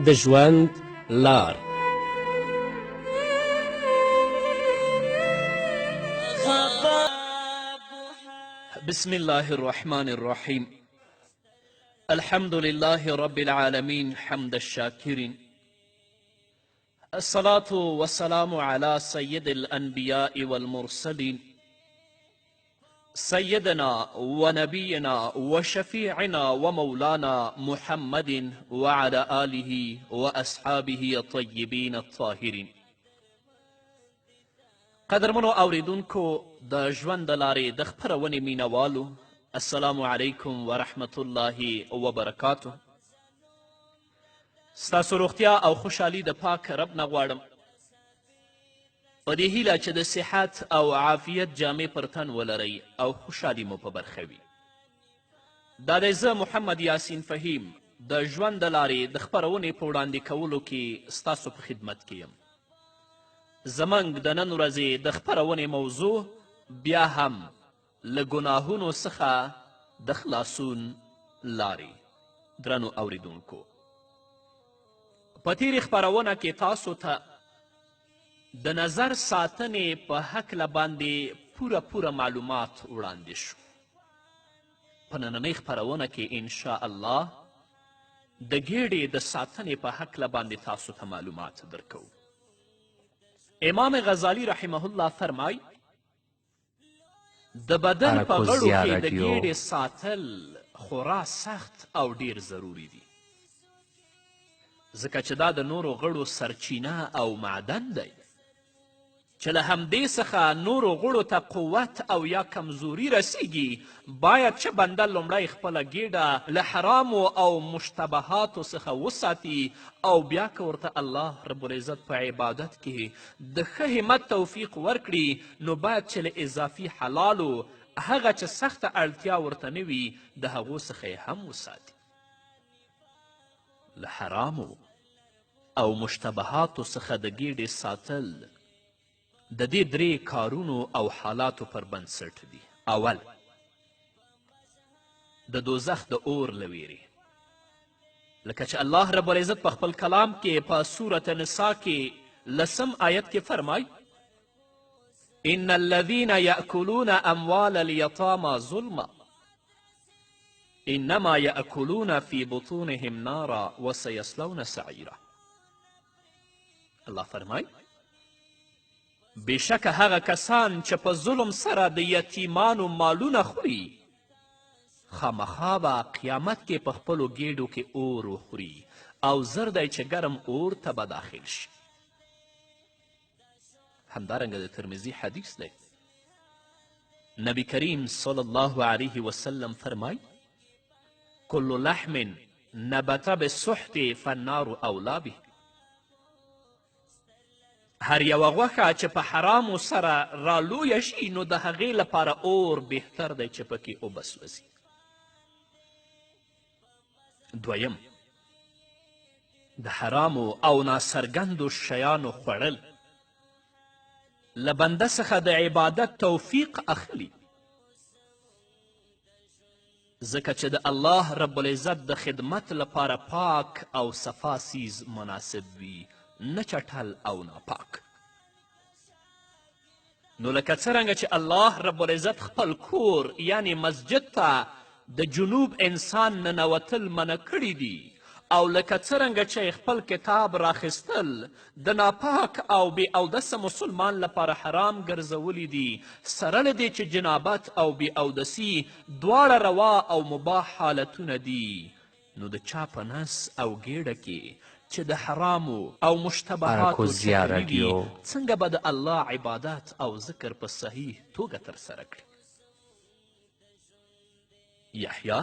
د ژوند لار. بسم الله الرحمن الرحيم الحمد لله رب العالمين حمد الشاكرين الصلاة والسلام على سيد الأنبياء والمرسلين سيدنا ونبينا وشفيعنا ومولانا محمد وعلى آله وأصحابه الطيبين الطاهرين. قدرمنو اوریدونکو، د ژوند د لارې د خپرونې مینوالو، السلام علیکم ورحمت الله وبرکاته. ستاسو روغتیا او خوشحالي د پاک رب نه غواړم، په دې هیله چې د صحت او عافیت جامې پر تن ولرئ او خوشحالي مو په برخه وي. دا دی زه محمد یاسین فهیم د ژوند د لارې د خپرونې په وړاندې کولو کې ستاسو په خدمت کې یم. زموږ د نن ورځې د خپرونې موضوع بیا هم له ګناهونو څخه د خلاصون لارې. درنو اوریدونکو، په تیرې خپرونه کې تاسو ته د نظر ساتنې په هکله باندې پوره پوره معلومات وړاندې شو. په نننۍ خپرونه کې انشاءالله د ګیډې د ساتنې په هکله باندې تاسو ته معلومات درکوو. امام غزالی رحمه الله فرمای، د بدن په غړو اراکوزیا کې د راډیو. ګیډې ساتل خورا سخت او ډیر ضروري دي، ځکه چې دا د نورو غړو سرچینه او معدن دی چې له همدې څخه نورو غړو ته قوت او یا کمزوري رسیږي. باید چې بنده لومړی خپله ګیډه له حرامو او مشتبهاتو څخه وساتي، او بیا که ورته الله رب العزت په عبادت کې د ښه همت توفیق ورکړي، نو باید چې له اضافي حلالو، هغه چې سخته اړتیا ورته نه وي، د هغو څخه یې هم وساتي. له حرامو او مشتبهاتو څخه د ګیډې ساتل د دې درې کارونو او حالاتو پر بنسټ دي. اول، د دوزخ د اور له ویرې، لکه چې الله رب العزت په خپل کلام کې په سورة نساء کې لسم آیت کې فرمای، ان الذين يأكلون اموال اليتامى ظلما انما یأکلون فی بطونهم نارا وسیصلون سعیرا. الله فرمای، بېشکه هغه کسان چې په ظلم سره د یتیمانو مالونه خوري، خامخا به قیامت کې په خپلو ګیډو کې اور وخوري، او زر دی چې ګرم اور ته به داخل شي. همدارنګه د ترمذي حدیث دی، نبی کریم صلی الله علیه وسلم فرمای، کل لحم نبت بالسحت فالنار اولا به. هر یوه غوښه چې په حرامو سره رالویه شي، نو د هغې لپاره اور بهتر دی چې پکې اوبه سوځي. دویم، د حرامو او ناڅرګندو شیانو خوړل له بنده څخه د عبادت توفیق اخلي، ځکه چې د الله رب العزت د خدمت لپاره پاک او صفا څیز مناسب وي، نه چټل او ناپاک. نو لکه څرنګه چې الله رب العزت خپل کور یعنی مسجد ته د جنوب انسان ننوتل منع کړي دي، او لکه څرنګه چې خپل کتاب راخیستل د ناپاک او بې اودسه مسلمان لپاره حرام ګرځولي دي، سره له دې چې جنابت او بې اودسي دواړه روا او مباح حالتونه دي، نو د چا په نس او ګیډه کې چې د حرامو او مشتبهاتو اراکوزیا چټلي وي، راډیو. څنګه به د الله عبادت او ذکر په صحیح توګه ترسره کړي؟ یحیی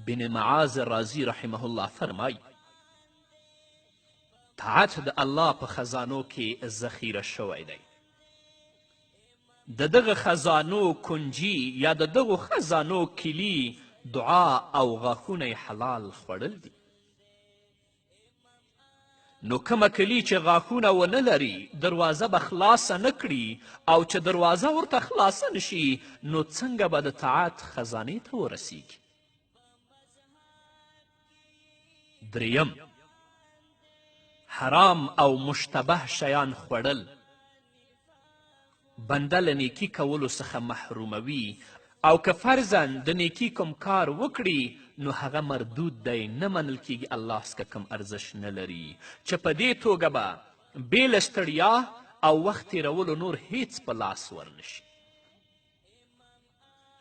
بن معاذ رازي رحمه الله فرمای، طاعت د الله په خزانو کې ذخیره شوی دی. د دغه خزانو کنجي یا د دغو خزانو کلي دعا او غاښونه یې حلال خوړل دي. نو کومه کلي چې غاښونه ونه لري، دروازه به خلاصه نه کړي، او چې دروازه ورته خلاصه نشي، نو څنګه به د طاعت خزانې ته ورسیږي؟ دریم، حرام او مشتبه شیان خوړل بنده له نیکي کولو څخه محروموي، او که فرضاً د نیکي کوم کار وکړي نو هغه مردود دی، نه منل کیږي، الله څخه کوم ارزش نه لري، چې په دې توګه به بې له ستړیا او وخت تیرولو نور هیڅ په لاس ورنشي.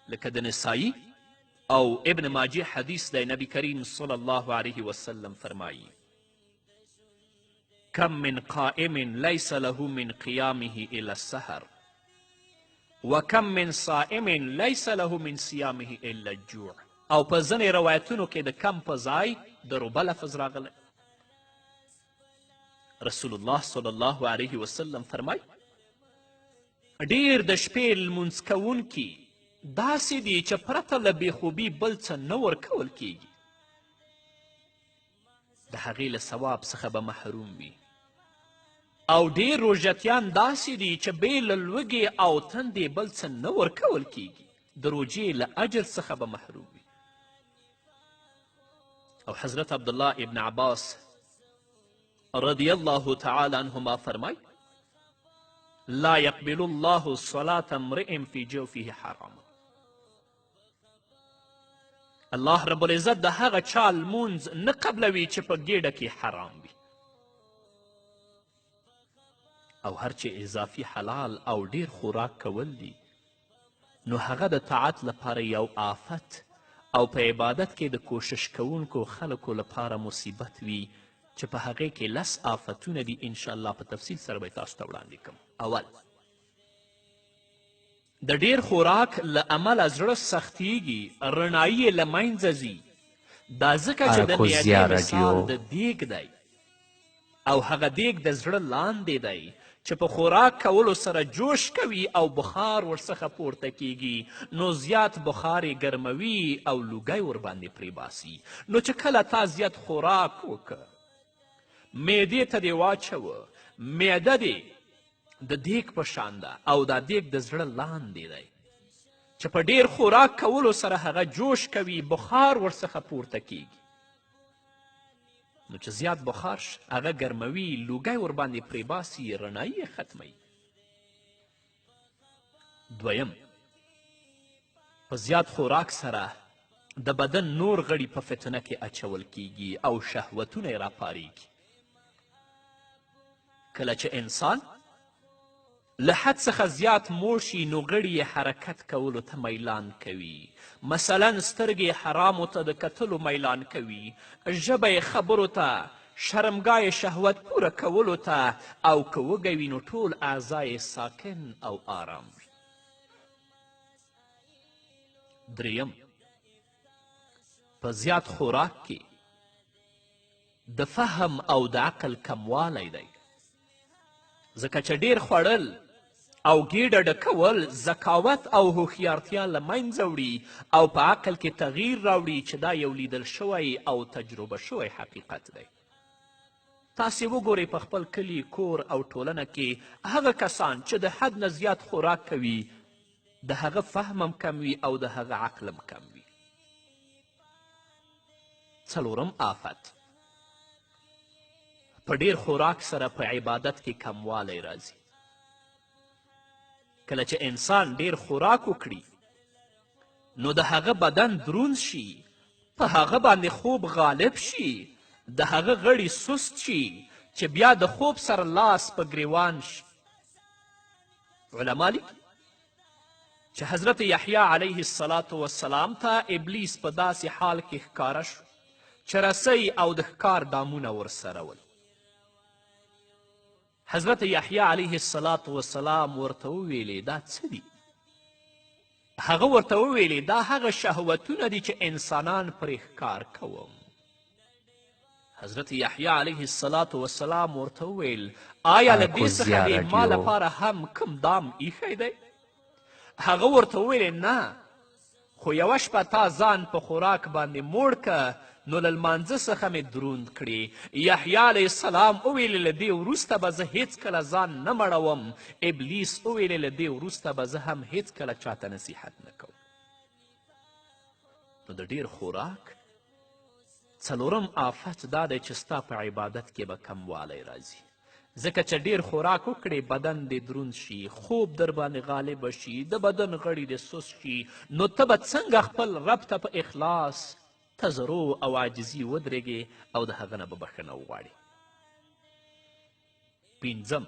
لکه د نسائی او ابن ماجه حدیث دی، نبی کریم صلی الله علیه وسلم فرمایی: کم من قائم ليس له من قیامه الا السهر وکم من صائم ليس له من صیامه الا الجوع. او په ځینې روایتونو کې د کم په ځای د ربه لفظ راغلی. رسول الله صلی الله علیه وسلم فرمای: ډیر د شپې لمونځ کوونکي داسې دي چې پرته له بېخوبي بل څه نه ورکول کیږي، د هغې له ثواب څخه به محروم وي. او ډیر روژتیان داسې دي چې بې له لوږې او تندې بل څه نه ورکول کیږي، د روژې له اجر څخه به محروم وي. او حضرت عبدالله ابن عباس رضی الله تعالی عنهما فرمای: لا يقبل الله صلاة امرئ في جوفه حرام. الله رب العزت د هغه چا لمونځ نه قبلوي چې په ګیډه کې حرام وي. او هر چې اضافي حلال او ډیر خوراک کول دي، نو هغه د طاعت لپاره یو آفت او په عبادت کې د کوشش کوونکو خلکو لپاره مصیبت وي، چې په هغې کې لس آفتونه دي. انشاءالله په تفصیل سره به یې تاسو ته وړاندې کړم. اول، د ډیر خوراک له امله زړه سختیږي، رڼایي یې له منځه ځي. دا ځکه چې د اراکوزیا معدې مثال راډیو د دیګ دی، او هغه دیګ د زړه لاندې دی چې په خوراک کولو سره جوش کوي او بخار ورڅخه پورته کیږي، نو زیات بخار یې ګرموي او لوګی ورباندې پرې باسي. نو چې کله تا زیات خوراک وکړ، معدې ته دې واچوه، معده دې د دیګ په شان ده او دا دیګ د زړه لاندې دی چې په ډیر خوراک کولو سره هغه جوش کوي، بخار ورڅخه پورته کیږي. نو چې زیات بخار شي هغه ګرموي، لوګی ورباندې پرې باسي، رڼایي یې ختموي. دویم، په زیات خوراک سره د بدن نور غړي په فتنه کې اچول کیږي او شهوتونه یې راپاریږي. کله چې انسان له حد څخه زیات موړ شي نو غړي یې حرکت کولو ته میلان کوي. مثلا سترګې یې حرامو ته د کتلو میلان کوي، ژبه یې خبرو ته، شرمګاه یې شهوت پوره کولو ته، او که وږی وي نو ټول اعضا یې ساکن او آرام وي. دریم، په زیات خوراک کې د فهم او د عقل کموالی دی، ځکه چې ډیر خوړل او ګیډه ډکول ذکاوت او هوښیارتیا له منځه وړي او په عقل کې تغییر راوړي، چې دا یو لیدل شوی او تجربه شوی حقیقت دی. تاسې وګورئ په خپل کلي، کور او ټولنه کې هغه کسان چې د حد نه زیات خوراک کوي، د هغه فهم هم کم وي او د هغه عقل هم کم وي. څلورم آفت، په ډیر خوراک سره په عبادت کې کموالی راځي. کله چې انسان ډیر خوراک وکړي نو د هغه بدن دروند شي، په هغه باندې خوب غالب شي، د هغه غړي سست شي، چې بیا د خوب سره لاس په ګریوان شي. علما لیکي چې حضرت یحیی علیه الصلاة والسلام ته ابلیس په داسې حال کې ښکاره شو چې رسۍ او د ښکار دامونه ورسره ول. حضرت یحیی علیه الصلاة والسلام ورته وویلې دا څه دي؟ هغه ورته وویلې دا هغه شهوتونه دي چې انسانان پرې ښکار کوم. حضرت یحیی علیه الصلاة والسلام ورته وویل آیا له دې څخه اراکوزیا دې ما راډیو لپاره هم کوم دام ایښی دی؟ هغه ورته وویل نه، خو یوه شپه تا ځان په خوراک باندې موړ که، نو له لمانځه څخه مې دروند کړې. یحیی علیه السلام وویل له دې وروسته به زه هیڅکله ځان نه مړوم. ابلیس وویل له دې وروسته به زه هم هیڅکله چاته نصیحت نه کوم. نو د ډیر خوراک څلورم آفت دا دی چې ستا په عبادت کې به کموالی راځي، ځکه چې ډیر خوراک وکړې بدن دې دروند شي، خوب در باندې غالبه شي، د بدن غړي دې سست شي، نو ته به څنګه خپل رب ته په اخلاص، تضرع او عاجزي ودرېږې او د هغه نه به بښنه وغواړې. پنځم،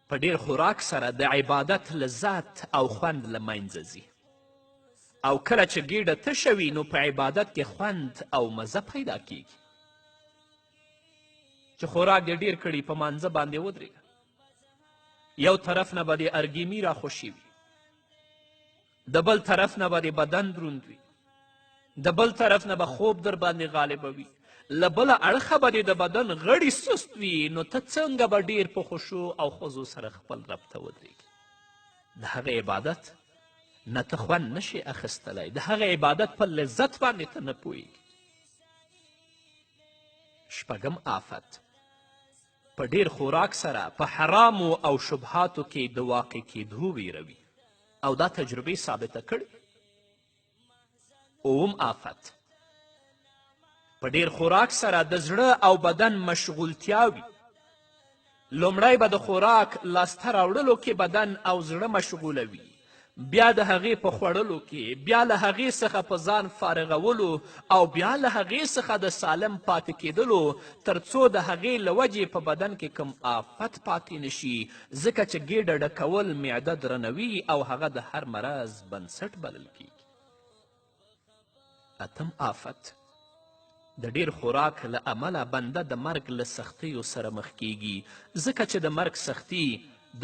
په ډیر خوراک سره د عبادت لذت او خوند له منځه ځي، او کله چې ګیډه تشه وي نو په عبادت کې خوند او مزه پیدا کیږي. چې خوراک دې ډیر کړي په مانځه باندې ودرېږه، یو طرف نه به دې ارګیمي راخوشې وي، د بل طرف نه به دې بدن دروند وي، د بل طرف نه به خوب در باندې غالبه وي، له بله اړخه به دې د بدن غړي سست وي، نو ته څنګه به ډیر په خشوع او خضوع سره خپل رب ته ودرېږي؟ د هغه عبادت نه ته خوند نشې اخیستلی، د هغه عبادت په لذت باندې ته نه پوهېږي. شپږم آفت، په ډیر خوراک سره په حرامو او شبهاتو کې د واقع کېدو ویره وي، او دا تجربې ثابته کړې. اووم آفت، په ډیر خوراک سره د زړه او بدن مشغولتیا وي. لومړی به د خوراک لاسته راوړلو کې بدن او زړه مشغولوي، بیا د هغې په خوړلو کې، بیا له هغې څخه په ځان فارغولو، او بیا له هغې څخه د سالم پاتې کېدلو، تر څو د هغې له وجې په بدن کې کوم آفت پاتې نشي، ځکه چې ګېډه ډکول معده درنوي او هغه د هر مرض بنسټ بلل کیږي. اتم آفت، د ډیر خوراک له امله بنده د مرګ له سختیو سره مخ کیږي، ځکه چې د مرګ سختي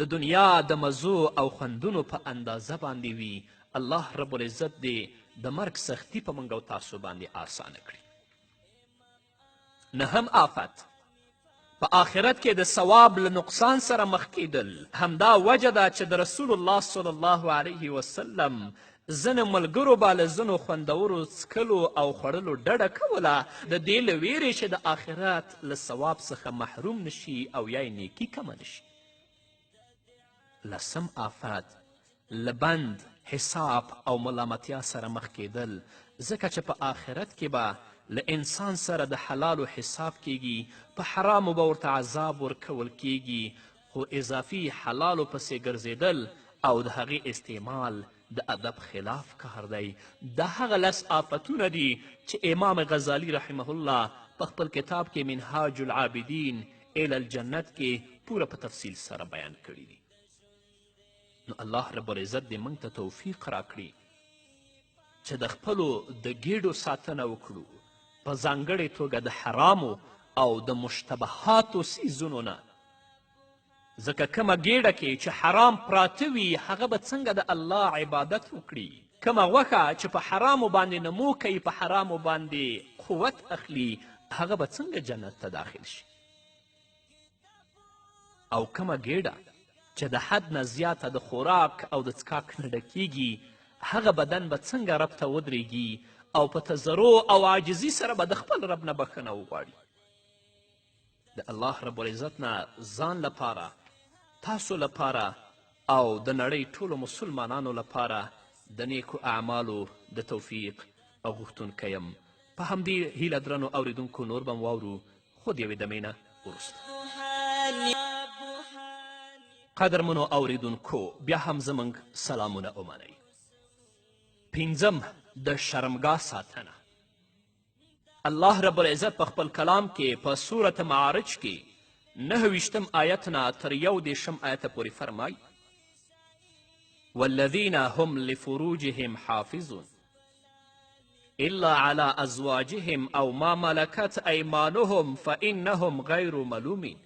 د دنیا د مزو او خوندونو په اندازه باندې وي. الله رب العزت دې د مرګ سختي په موږ او تاسو باندې آسانه کړي. نهم آفت، په آخرت کې د ثواب له نقصان سره مخ کېدل. همدا وجه ده چې د رسول الله صلی الله علیه وسلم ځینو ملګرو به له ځینو خوندورو څکلو او خوړلو ډډه کوله، د دې له ویرې چې د آخرت له ثواب څخه محروم نشي او یا یې نیکي کمه نشي. لسم آفت، له بند، حساب او ملامتیا سره مخ کېدل، ځکه چې په آخرت کې به له انسان سره د حلالو حساب کیږي، په حرامو به ورته عذاب ورکول کیږي، خو اضافي حلالو پسې ګرځېدل او د هغې استعمال د ادب خلاف کار دی. دا هغه لس آفتونه دي چې امام غزالي رحمه الله په خپل کتاب کې منهاج العابدین الی الجنت کې پوره په تفصیل سره بیان کړي دي. نو الله رب العزت دې موږ ته توفیق راکړي چې د خپلو د ګیډو ساتنه وکړو، په ځانګړې توګه د حرامو او د مشتبهاتو څیزونو نه، ځکه کومه ګیډه کې چې حرام پراته وي هغه به څنګه د الله عبادت وکړي؟ کومه غوښه چې په حرامو باندې نمو کوي، په حرامو باندې قوت اخلي، هغه به څنګه جنت ته داخل شي؟ او کومه ګیډه چې د حد نه زیاته د خوراک او د څکاک نه ډکیږي، هغه بدن به څنګه رب ته ودرېږي او په تضرع او عاجزي سره به د خپل رب نه بښنه وغواړي؟ د الله رب العزت نه ځان لپاره، تاسو لپاره او د نړۍ ټولو مسلمانانو لپاره د نیکو اعمالو د توفیق غوښتونکی یم. په همدې هیله درنو اوریدونکو نور به واورو، خو د یوې دمې نه وروسته. قدرمنو اوریدونکو بیا هم زموږ سلامونه ومنئ. پنځم، د شرمګاه ساتنه. الله رب العزت په خپل کلام کې په سورة معارج کې 29 آیت نه تر 31 آیته پورې فرمایي: والذین هم لفروجهم حافظون الا على ازواجهم او ما ملکت ایمانهم فانهم غیر ملومین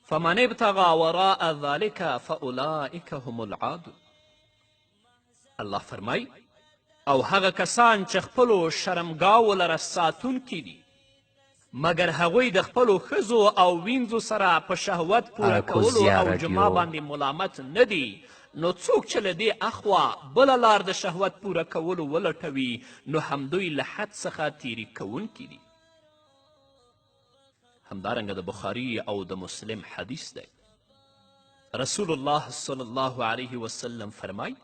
فمن ابتغى وراء ذلك فاولئک هم العادون. الله فرمایي: او هغه کسان چې خپلو شرمګاوو لره ساتونکي دي، مګر هغوی د خپلو ښځو او وینځو سره په شهوت پوره کولو او جما باندې ملامت نه دي، نو څوک چې له دې اخوا بله لار د شهوت پوره کولو ولټوي، نو همدوی له حد څخه تیري کوونکي دي. همدارنګه د بخاري او د مسلم حدیث دی، رسول الله صلی الله علیه وسلم فرمای: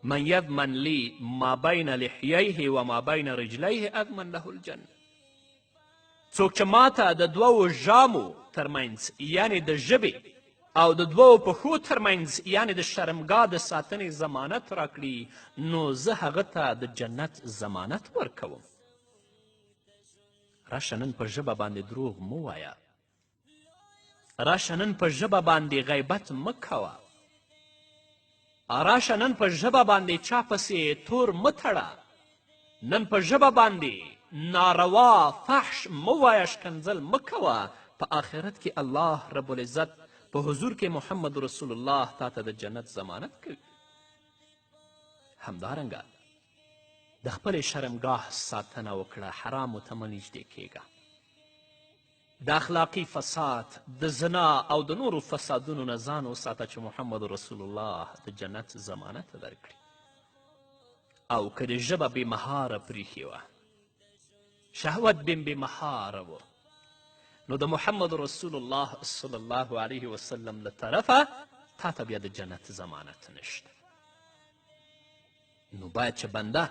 من یضمن لی ما بین لحییه و ما بین رجلیه اضمن له الجنه. څوک چې ماته د دوو ژامو ترمنځ، یعنې د ژبې، او د دوو پښو ترمنځ، یعنې د شرمګاه د ساتنې ضمانت راکړي، نو زه هغه ته د جنت ضمانت ورکوم. راشه نن په ژبه باندې دروغ مه وایه، راشه نن په ژبه باندې غیبت مه کوه، راشه نن په ژبه باندې چا پسې تور مه تړه، نن په ژبه باندې ناروا فحش مه وایه، ښکنځل مه کوه. په آخرت کې الله رب العزت په حضور کې محمد رسول الله تا ته د جنت ضمانت کوي. همدارنګه د خپلې شرمګاه ساتنه وکړه، حرامو ته مه نږدې کیږه. د اخلاقي فساد، د زنا او د نورو فسادونو نه ځان وساته چې محمد رسول الله د جنت ضمانت درکړي. او که د ژبه بې مهاره پریښې وه، شهوت بې بې مهاره و، نو د محمد رسول الله صلی الله علیه وسلم له طرفه تا ته بیا د جنت ضمانت نشته. نو باید چې بنده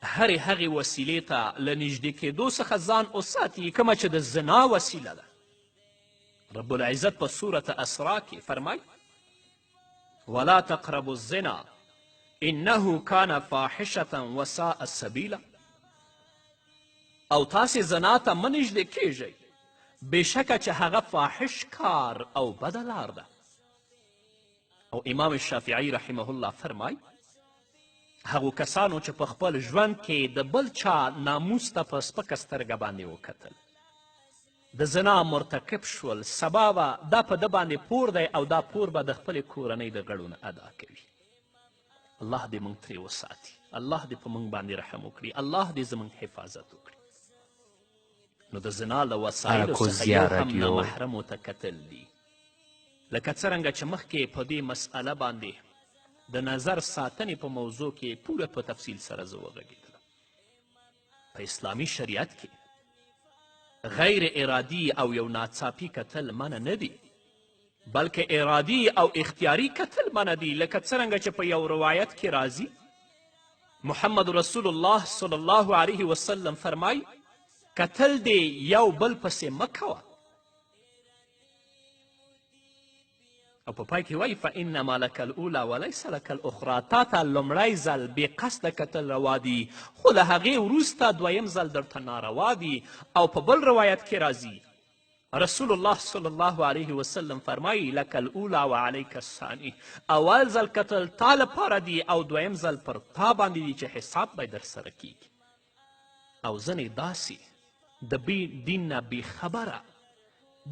هرې هغې وسیلې ته له نږدې کېدو څخه ځان وساتي کومه چې د زنا وسیله ده. رب العزت په سورة اسرا کې فرمایي: ولا تقربوا الزنا انه کان فاحشة وساء سبیلا. او تاسې زنا ته مه نږدې کیږئ، بېشکه چې هغه فاحش کار او بده لار ده. او امام شافعي رحمه الله فرمای: هغو کسانو چې په خپل ژوند کې د بل چا ناموس ته په سپکه سترګه باندې وکتل، د زنا مرتکب شول، سبا به دا په ده باندې پور دی او دا پور به د خپلې کورنۍ د غړو نه ادا کوي. الله دې موږ ترې وساتي، الله دې په موږ باندې رحم وکړي، الله دې زموږ حفاظت وکړي. نو د زنا له وسایلو څخه یو هم نامحرمو ته کتل دي. لکه څرنګه چې مخکې په دې مسئله باندې د نظر ساتنې په موضوع کې پوره په تفصیل سره زه وغږېدلم. په اسلامي شریعت کې غیر ارادي او یو ناڅاپي کتل منع نه دي، بلکې ارادي او اختیاري کتل منع دي. لکه څرنګه چې په یو روایت کې راځي، محمد رسول الله صلی الله علیه وسلم فرمای: کتل دې یو بل پسې مه کوه. او په پای کې وایي: فانما لک الاولی ولیس لک الاخری. تا ته لومړی ځل بې قصده کتل روا دي، خو له هغې وروسته دویم ځل درته ناروا دي. او په بل روایت کې راځي، رسول الله صلی الله علیه وسلم فرمایي: لک الاولی وعلیک الثانی. اول ځل کتل تا لپاره دي او دویم ځل پر تا باندې دي چې حساب به در سره کیږي. او ځینې داسې د دین نه بېخبره،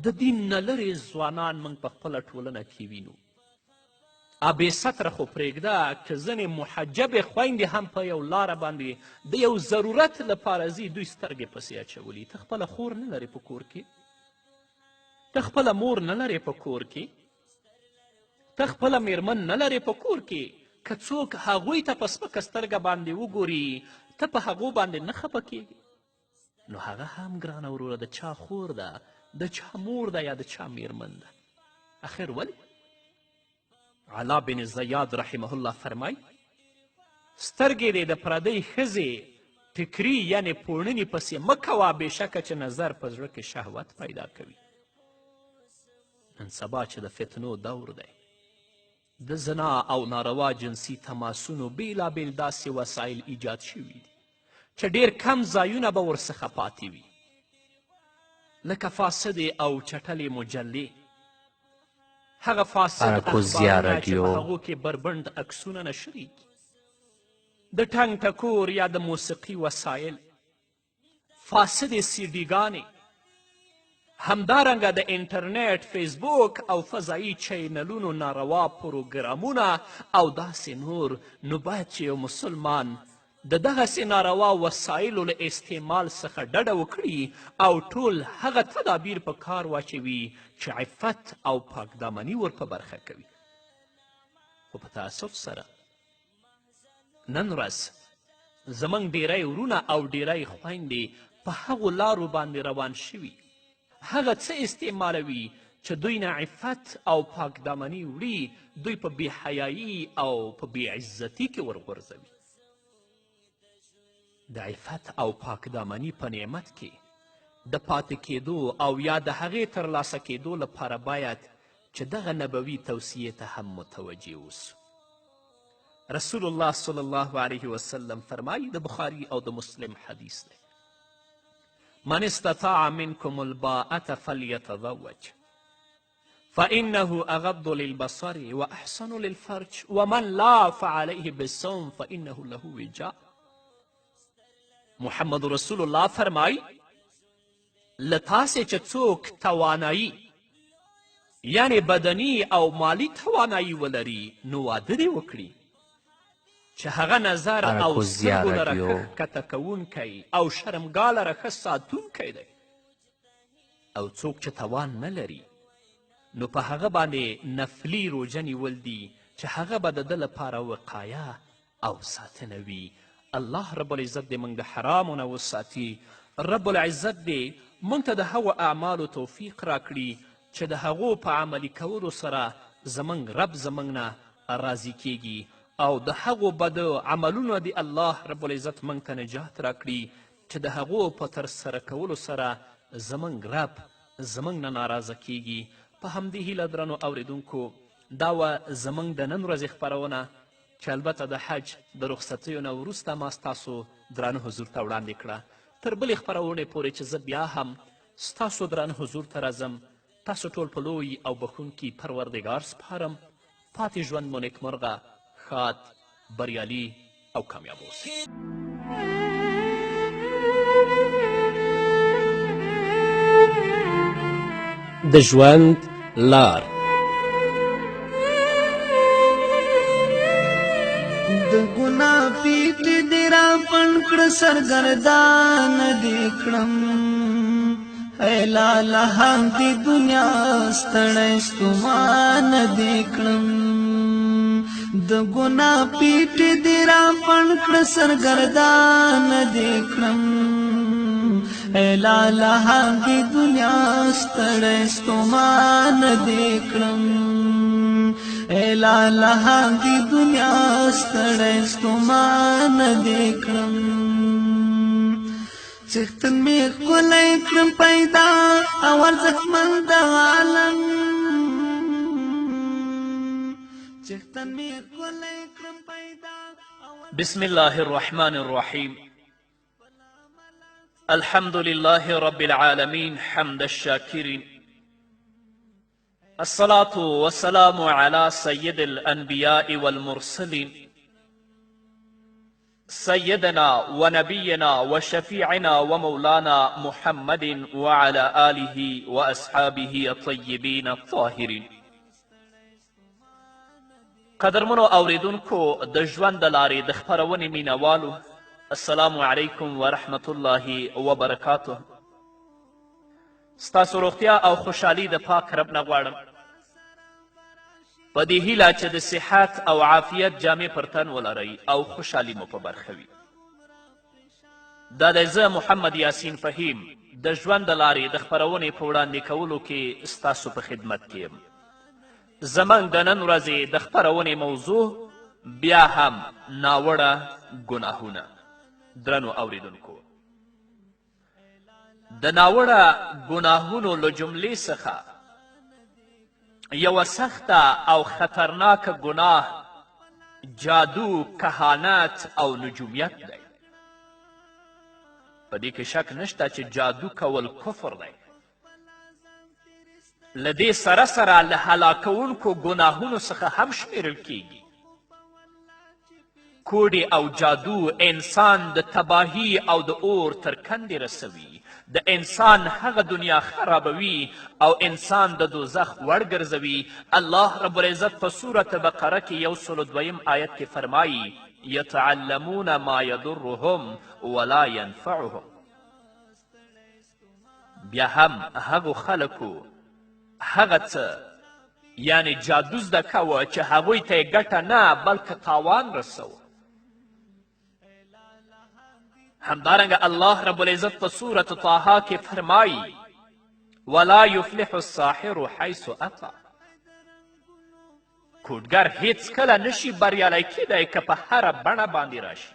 د دین نه لرې ځوانان موږ په خپله ټولنه کې وینو. بې ستره خو پرېږده، که ځینې محجبې خویندې هم په یو لاره باندې د یو ضرورت لپاره ځي، دوی سترګې پسې اچولي. ته خپله خور نه لرې په کور کې، ته خپله مور نه لرې په کور کې، ته خپله میرمن نه لرې په کور کې، که څوک هغوی ته په سپکه سترګه باندې وګوري، ته په هغو باندې نه خفه کیږي؟ نو هغه هم ګرانه وروره د چا خور ده، د چا مور ده، یا د چا میرمن ده. اخر ولې؟ علا بن زیاد رحمه الله فرمای: سترګې دې د پردۍ ښځې ټکري یعنې پوړني پسې مه کوه، بېشکه چې نظر په زړه کې شهوت پیدا کوي. نن سبا چې د فتنو دور دی، د زنا او ناروا جنسي تماسونو بیلابیل داسې وسایل ایجاد شوي دي چې ډیر کم ځایونه به ورڅخه پاتې وي، لکه فاسدې او چټلې مجلې، هغه فاسد اخبارونه چې په هغو کې بربنډ عکسونه نشریږي، د ټنګ ټکور یا د موسیقي وسایل، فاسدې سیډیګانې، همدارنګه د انټرنیټ، فیسبوک او فضایي چینلونو ناروا پروګرامونه او داسې نور. نو باید چې یو مسلمان د دغسې ناروا وسایلو له استعمال څخه ډډه وکړي او ټول هغه تدابیر په کار واچوي چې عفت او پاکدامني ور په برخه کوي. خو په تاسف سره نن ورځ زموږ ډیری ورونه او ډیری خویندې په هغو لارو باندې روان شوي، هغه څه استعمالوي چې دوی نه عفت او پاکدامني وړي، دوی په بې حیایي او په بې عزتي کې ورغورځوي. د عفت او پاکدامني په نعمت کې د پاتې کېدو او یا د هغې ترلاسه کېدو لپاره باید چې دغه نبوي توصیې ته هم متوجه اوسو. رسول الله صلی الله علیه وسلم فرمایي، د بخاري او د مسلم حدیث دی، من استطاع منکم الباءة فلیتزوج فإنه أغض للبصر وأحسن للفرج ومن لا فعليه بالصوم فإنه له وجاء. محمد رسول الله فرمایي، له تاسې چې څوک توانایی یعنې بدني او مالي توانایی ولري نو واده دې وکړي، چې هغه نظر او سترګو لره ښه ښکته کوونکی او شرمګاه لره ښه ساتونکی دی، او څوک چې توان نه لري نو په هغه باندې نفلي روژه نیول دي چې هغه به د ده لپاره وقایه او ساتنه وي. الله رب العزت دې موږ د حرامو نه وساتي. رب العزت دې موږ ته د هغو اعمالو توفیق راکړي چې د هغو په عملي کولو سره زموږ رب زموږ نه راضي کیږي، او د هغو بدو عملونو دې الله رب العزت موږ ته نجات راکړي چې د هغو په ترسره کولو سره زموږ رب زموږ نه ناراضه کیږي. په همدې هیله درنو اوریدونکو، دا وه زموږ د نن ورځې خپرونه چې البته د حج د رخصتیو نه وروسته ما ستاسو درانه حضور ته وړاندې کړه. تر بلې خپرونې پورې چې زه بیا هم ستاسو درانه حضور ته راځم، تاسو ټول په لوی او بښونکي پروردګار سپارم. پاتې ژوند مو نیکمرغه، ښاد، بریالي او کامیاب اوسئ. د ژوند لار. د ګناه پیټ دې را پڼ کړ، سرګردان دې کړم. ای لاله دې دنیا ستړی ستومان دې کړم. د ګناه پیټ دې را پڼ کړ، سرګردان دې کړم. ای لاله دې دنیا ستړی ستومان دې کړم. ای لاله دې دنیا ستړی ستومان دې کړم. څښتن مې ښکلی کړم پیدا او ارزښتمن د عالم. څښتن مې ښکلی کړم پیدا. بسم الله الرحمن الرحیم. الحمد لله رب العالمين حمد الشاكرين، الصلاة والسلام على سيد الأنبياء والمرسلين، سيدنا ونبينا وشفيعنا ومولانا محمد وعلى آله وأصحابه الطيبين الطاهرين. قدرمنو اوریدونکو، د ژوند د لارې د خپرونې مینهوالو، السلام علیکم ورحمت الله وبرکاته. ستاسو روغتیا او خوشحالي د پاک رب نه غواړم، په دې هیله چې د صحت او عافیت جامې پر تن ولرئ او خوشحالي مو په برخه وي. دا دی زه محمد یاسین فهیم د ژوند د لارې د خپرونې په وړاندې کولو کې ستاسو په خدمت کې یم. زموږ د نن ورځې د خپرونې موضوع بیا هم ناوړه ګناهونه. درنو اوریدونکو، د ناوړه ګناهونو له جملې څخه یوه سخته او خطرناکه ګناه جادو، کهانت او نجومیت دی. په دې کې شک نشته چې جادو کول کفر دی. له دې سره سره له هلاکوونکو ګناهونو څخه هم شمیرل کیږي. کوډې او جادو انسان د تباهي او د اور تر کندې رسوي، د انسان هغه دنیا خرابوي او انسان د دوزخ وړ ګرځوي. الله رب العزت په سورة بقره کې 102 آیت کې فرمایي: یتعلمون ما یضرهم ولا ینفعهم. بیا هم هغو خلکو هغه څه یعنې جادو زده کوه چې هغوی ته یې ګټه نه بلکه تاوان رسوه. همدارنګه الله رب العزت په سورة طه کې فرمایي: ولا یفلح الساحر حیث اتی. کوډګر هیڅکله نشي بریالی کیدی که په هره بڼه باندې راشي.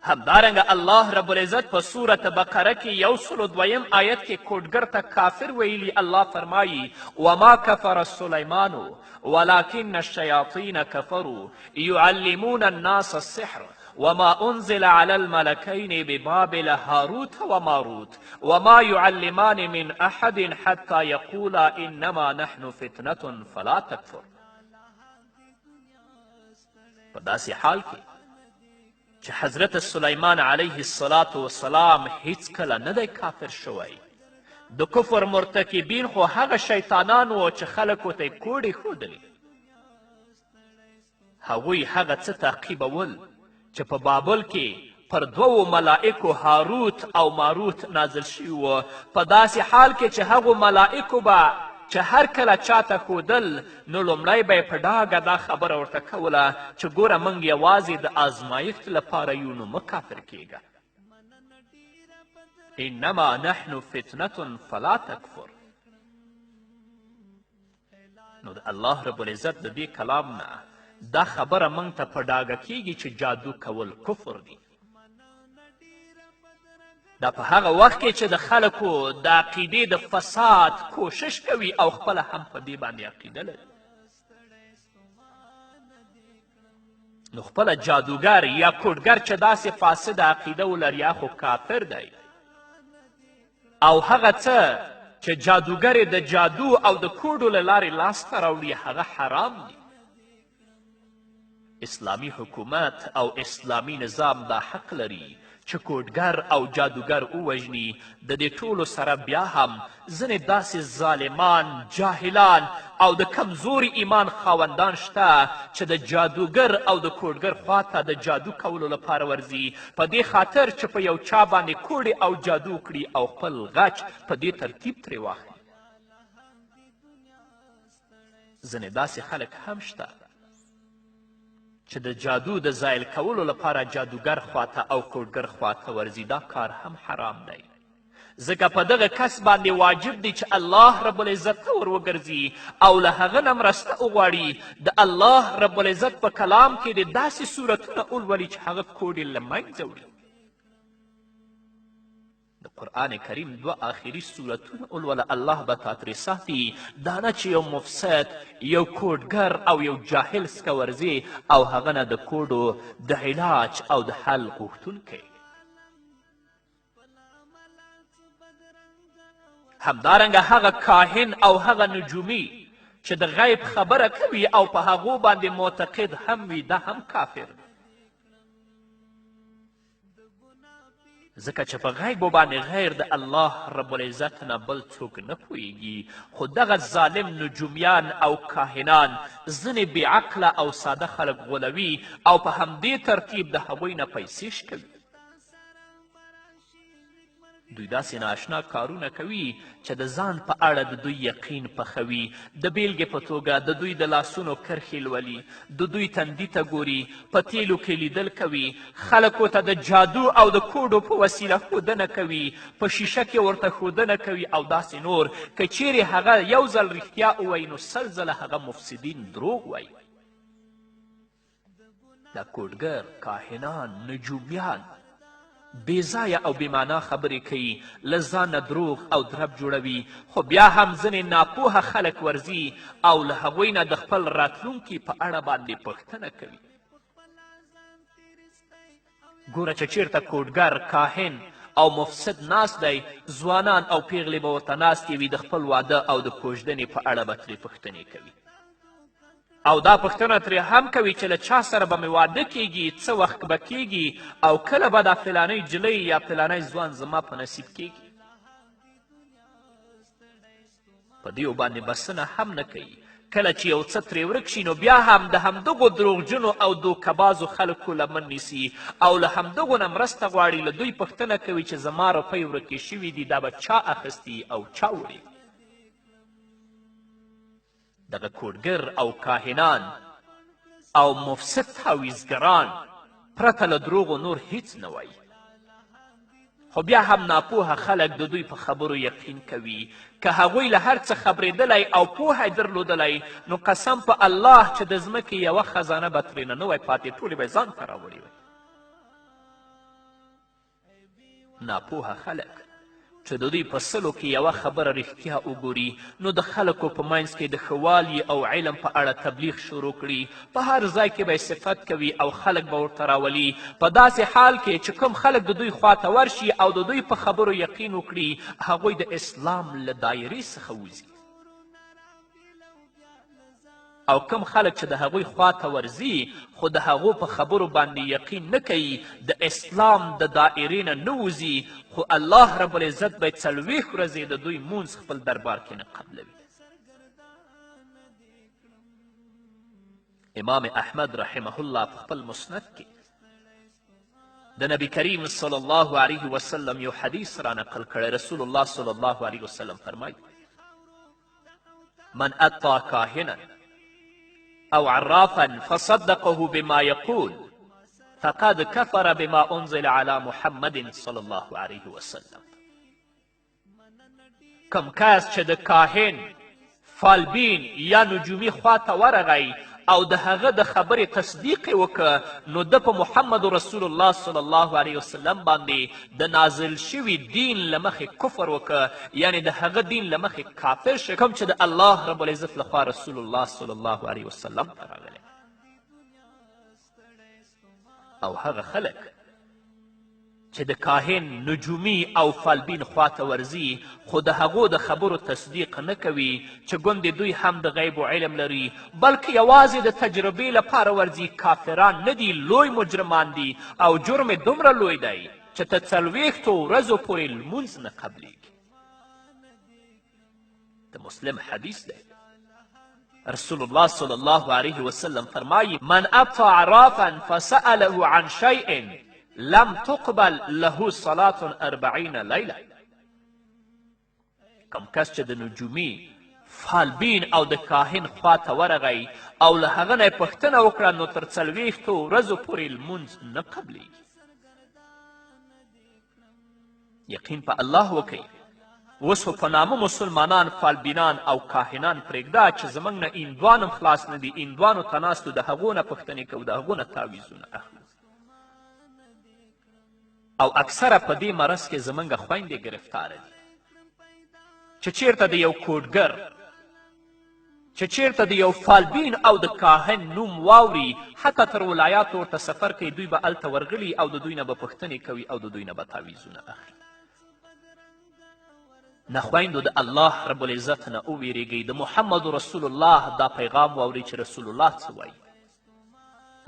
همدارنګه الله رب العزت په سورة بقره کې 102 آیت کې کوډګر ته کافر ویلي. الله فرمایي: وما کفر سلیمان ولكن الشیاطین کفروا يعلمون الناس السحر وما أنزل على الملكين ببابل هاروت وماروت وما يعلمان من أحد حتى يقولا إنما نحن فتنة فلا تكفر. په داسې حال کې چې حضرت سلیمان علیه الصلاة والسلام هیڅکله نه دی کافر شوی. د کفر مرتکبین خو هغه شیطانان وو چې خلکو ته یې کوډې ښودلې. هغوی هغه څه تعقیبول چې په بابل کې پر دوو ملائکو هاروت او ماروت نازل شوي وو، په داسې حال کې چې هغو ملائکو به چې هر کله چاته ښودل نو لومړی به یې په ډاګه دا خبره ورته کوله چې ګوره موږ یوازې د ازمایښت لپاره یو، نو مه کافر کیږه. انما نحن فتنة فلا تکفر. نو د الله رب العزت د دې کلام نه دا خبره موږ ته په ډاګه کیږي چې جادو کول کفر دی. دا په هغه وخت کې چې د خلکو د عقیدې د فساد کوشش کوي او خپله هم په دې باندې عقیده لري. نو خپله جادوګر یا کوډګر چې داسې فاسده عقیده ولري یا خو کافر دی، او هغه څه چې جادوګر د جادو او د کوډو له لارې لاسته راوړي هغه حرام دي. اسلامي حکومت او اسلامي نظام دا حق لري چې کوډګر او جادوګر ووژني. د دې ټولو سره بیا هم ځینې داسې ظالمان، جاهلان او د کمزوري ایمان خاوندان شته چې د جادوګر او د کوډګر خواته د جادو کولو لپاره ورځي، په دې خاطر چې په یو چا باندې کوډې او جادو وکړي او خپل غچ په دې ترتیب ترې واخلي. ځینې داسې خلک هم شته چې د جادو د زایل کولو لپاره جادوګر خواته او کوډګر خواته ورځي. دا کار هم حرام دی، ځکه په دغه کس باندې واجب دی چې الله رب العزت ته ور وګرځي او له هغه نه مرسته وغواړي. د الله رب العزت په کلام کې د داسې صورتونه ولولي چې هغه کوډې له منځه وړي. د قرآن کریم دوه آخري سورتونه ولوله، الله به تا ترې ساتي. دا نه چې یو مفسد، یو کوډګر او یو جاهل څخه ورځې او هغه نه د کوډو د علاج او د حل غوښتونکی. همدارنګه هغه کاهن او هغه نجومي چې د غیب خبره کوي او په هغو باندې معتقد هم وي، دا هم کافر دی، ځکه چې په غیبو باندې غیر د الله رب العزت نه بل څوک نه پوهیږي. خو دغه ظالم نجومیان او کاهنان ځینې بېعقله او ساده خلک غولوي او په همدې ترتیب د هغوی نه پیسې شکوي. دوی داسې نااشنا کارونه کوي چې د ځان په اړه د دوی یقین پخوي. د بیلګې په توګه د دوی د لاسونو کرښې لولي، د دوی تندي ته ګوري، په تیلو کې لیدل کوي، خلکو ته د جادو او د کوډو په وسیله ښودنه کوي، په شیشه کې ورته ښودنه کوي او داسې نور. که چیرې هغه یو ځل رښتیا ووایي نو 100 ځله هغه مفسدین دروغ وایي. دا کوډګر، کاهنان، نجومیان بې ځایه او بې معنا خبرې کوي، له ځانه دروغ او درب جوړوي، خو بیا هم ځینې ناپوهه خلک ورځي او له هغوی نه د خپل راتلونکي په اړه باندې پوښتنه کوي. ګوره چې چیرته کوډګر، کاهن او مفسد ناست دی، ځوانان او پیغلې به ورته ناستې وي، د خپل واده او د کوژدنې په اړه به ترې پوښتنې کوي او دا پوښتنه ترې هم کوي چې له چا سره به مې واده کیږي، څه وخت به کیږي او کله به دا فلانۍ جلۍ یا فلانی ځوان زما په نصیب کیږي. په دیو باندې بسنه هم نه کوي. کله چې یو څه ترې ورک شي نو بیا هم د همدغو دروغجنو او دوکهبازو خلکو لمن نیسي او له همدغو نه مرسته غواړي. له دوی پوښتنه کوي چې زما روپۍ ورکې شوي دي، دا به چا اخیستي او چا وړي؟ دغه کوډګر او کاهنان او مفسد تعویذګران پرته له دروغو نور هیڅ نه وایي. خو بیا هم ناپوهه خلک د دوی په خبرو یقین کوي. که هغوی له هر څه خبرېدلی او پوهه یې درلودلی، نو قسم په الله چې د ځمکې یوه خزانه به ترېنه نه وای پاتې، ټولې به یې ځان ته راوړې وای. ناپوهه خلک چې د دوی په سلو کې یوه خبره رښتیا وګوري، نو د خلکو په منځ کې د ښه والي او علم په اړه تبلیغ شروع کړي، په هر ځای کې به یې صفت کوي او خلک به ورته راولي، په داسې حال کې چې کوم خلک د دوی خواته ورشي او د دوی په خبرو یقین وکړي، هغوی د اسلام له دایرې څخه وځي. او کوم خلک چې د هغوی خواته ورځي خو د هغو په خبرو باندې یقین نه کوي، د اسلام د دایرې نه نه وځي، خو الله رب العزت به 40 ورځې د دوی مونځ خپل دربار کې نه قبلوي. امام احمد رحمه الله په خپل مسند کې د نبی کریم صلی الله علیه وسلم یو حدیث را نقل کړی. رسول الله صلی الله علیه وسلم فرمایي: من اتى کاهنا او عرافا فصدقه بما يقول فقد كفر بما انزل على محمد صلی الله علیه وسلم. کم کس چې د کاهن، فالبین یا نجومي خواته ورغی او د هغه د خبرې تصدیق یې وکړ، نو ده په محمد رسول الله صلی الله علیه وسلم باندې د نازل شوي دین له مخې کفر وکړ، یعنې د هغه دین له مخې کافر شو کوم چې د الله رب العزت لخوا رسول الله صلی الله علیه وسلم ته راغلی. او هغه خلک چې د کاهن، نجومي او فالبین خواته ورځي، خو د هغو د خبرو تصدیق نه کوي چې ګوندې دوی هم د غیبو علم لري، بلکې یوازې د تجربې لپاره ورځي، کافران نه دي، لوی مجرمان دي او جرم یې دومره لوی دی چې تر 40 ورځو پورې لمونځ نه قبلیږي. د مسلم حدیث دی. رسول الله صلی الله علیه وسلم فرمایي: من اتى عرافا فسأله عن شیء لم تقبل له صلاة 40 لیله. کوم کس چې د نجومي، فالبین او د کاهن خواته ورغی او له هغه نه یې پوښتنه وکړه، نو تر 40 ورځو پورې لمونځ نه قبلیږي. یقین په الله وکئ. اوس خو په نامه مسلمانان، فالبینان او کاهنان پرېږده چې زموږ نه هندوان هم خلاص نه دي، هندوانو ته ناست د هغو نه پوښتنې کوو، د هغو نه تاویزونه اخلو. او اکثره په دې مرض کې زموږ خویندې ګرفتاره دي چې چیرته د یو کوډګر، چې چیرته د یو فالبین او د کاهن نوم واوري، حتی تر ولایاتو ورته سفر کوي، دوی به هلته ورغلي او د دوی نه به پوښتنې کوي او د دوی نه به تاویزونه اخلي. نه خویندو، د الله رب العزت نه وویریږئ، د محمد رسول الله دا پیغام واورئ چې رسول الله څه وایي.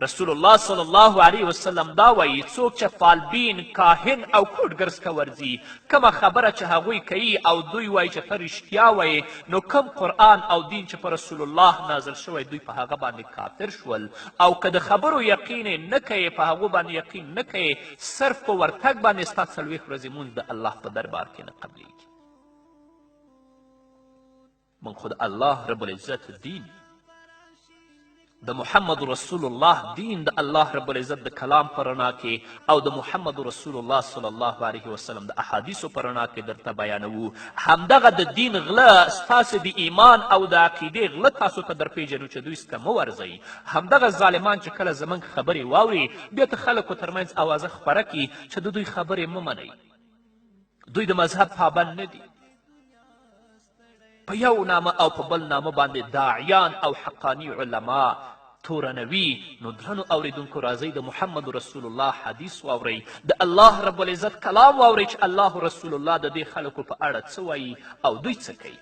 رسول الله صلی الله علیه وسلم دا وایي: څوک چې فالبین، کاهن او کوډګر څخه ورځي، کومه خبره چې هغوی کوي او دوی وایي چې ته رښتیا وایې، نو کوم قرآن او دین چې په رسول الله نازل شوی، دوی په هغه باندې کافر شول. او که د خبرو یقین یې نه کوې، په هغو باندې یقین نه کوې، صرف په ورتګ باندې ستا 40 ورځې مونځ د الله په دربار کې نه قبلیږي. موږ خو د الله رب العزت دین، د محمد رسول الله دین، د الله رب العزت د کلام په رڼا کې او د محمد رسول الله صلی الله علیه وسلم د احادیثو په رڼا کې درته بیانوو. همدغه د دین غله ستاسې د ایمان او د عقیدې غله تاسو ته درپېژنو چې دوی څخه مه ورځئ. همدغه ظالمان چې کله زموږ خبرې واوري، بیا د خلکو ترمنځ اوازه خپره کړي چې د دوی خبرې مه منئ، دوی د مذهب پابند نه دي. په یو نامه او په بل نامه باندې داعیان او حقاني علما تورنوي. نو درنو اوریدونکو، راځئ د محمد رسول الله حدیث واورئ، د الله رب العزت کلام واورئ چې الله رسول الله د دې خلکو په اړه څه وایي او دوی څه کوي.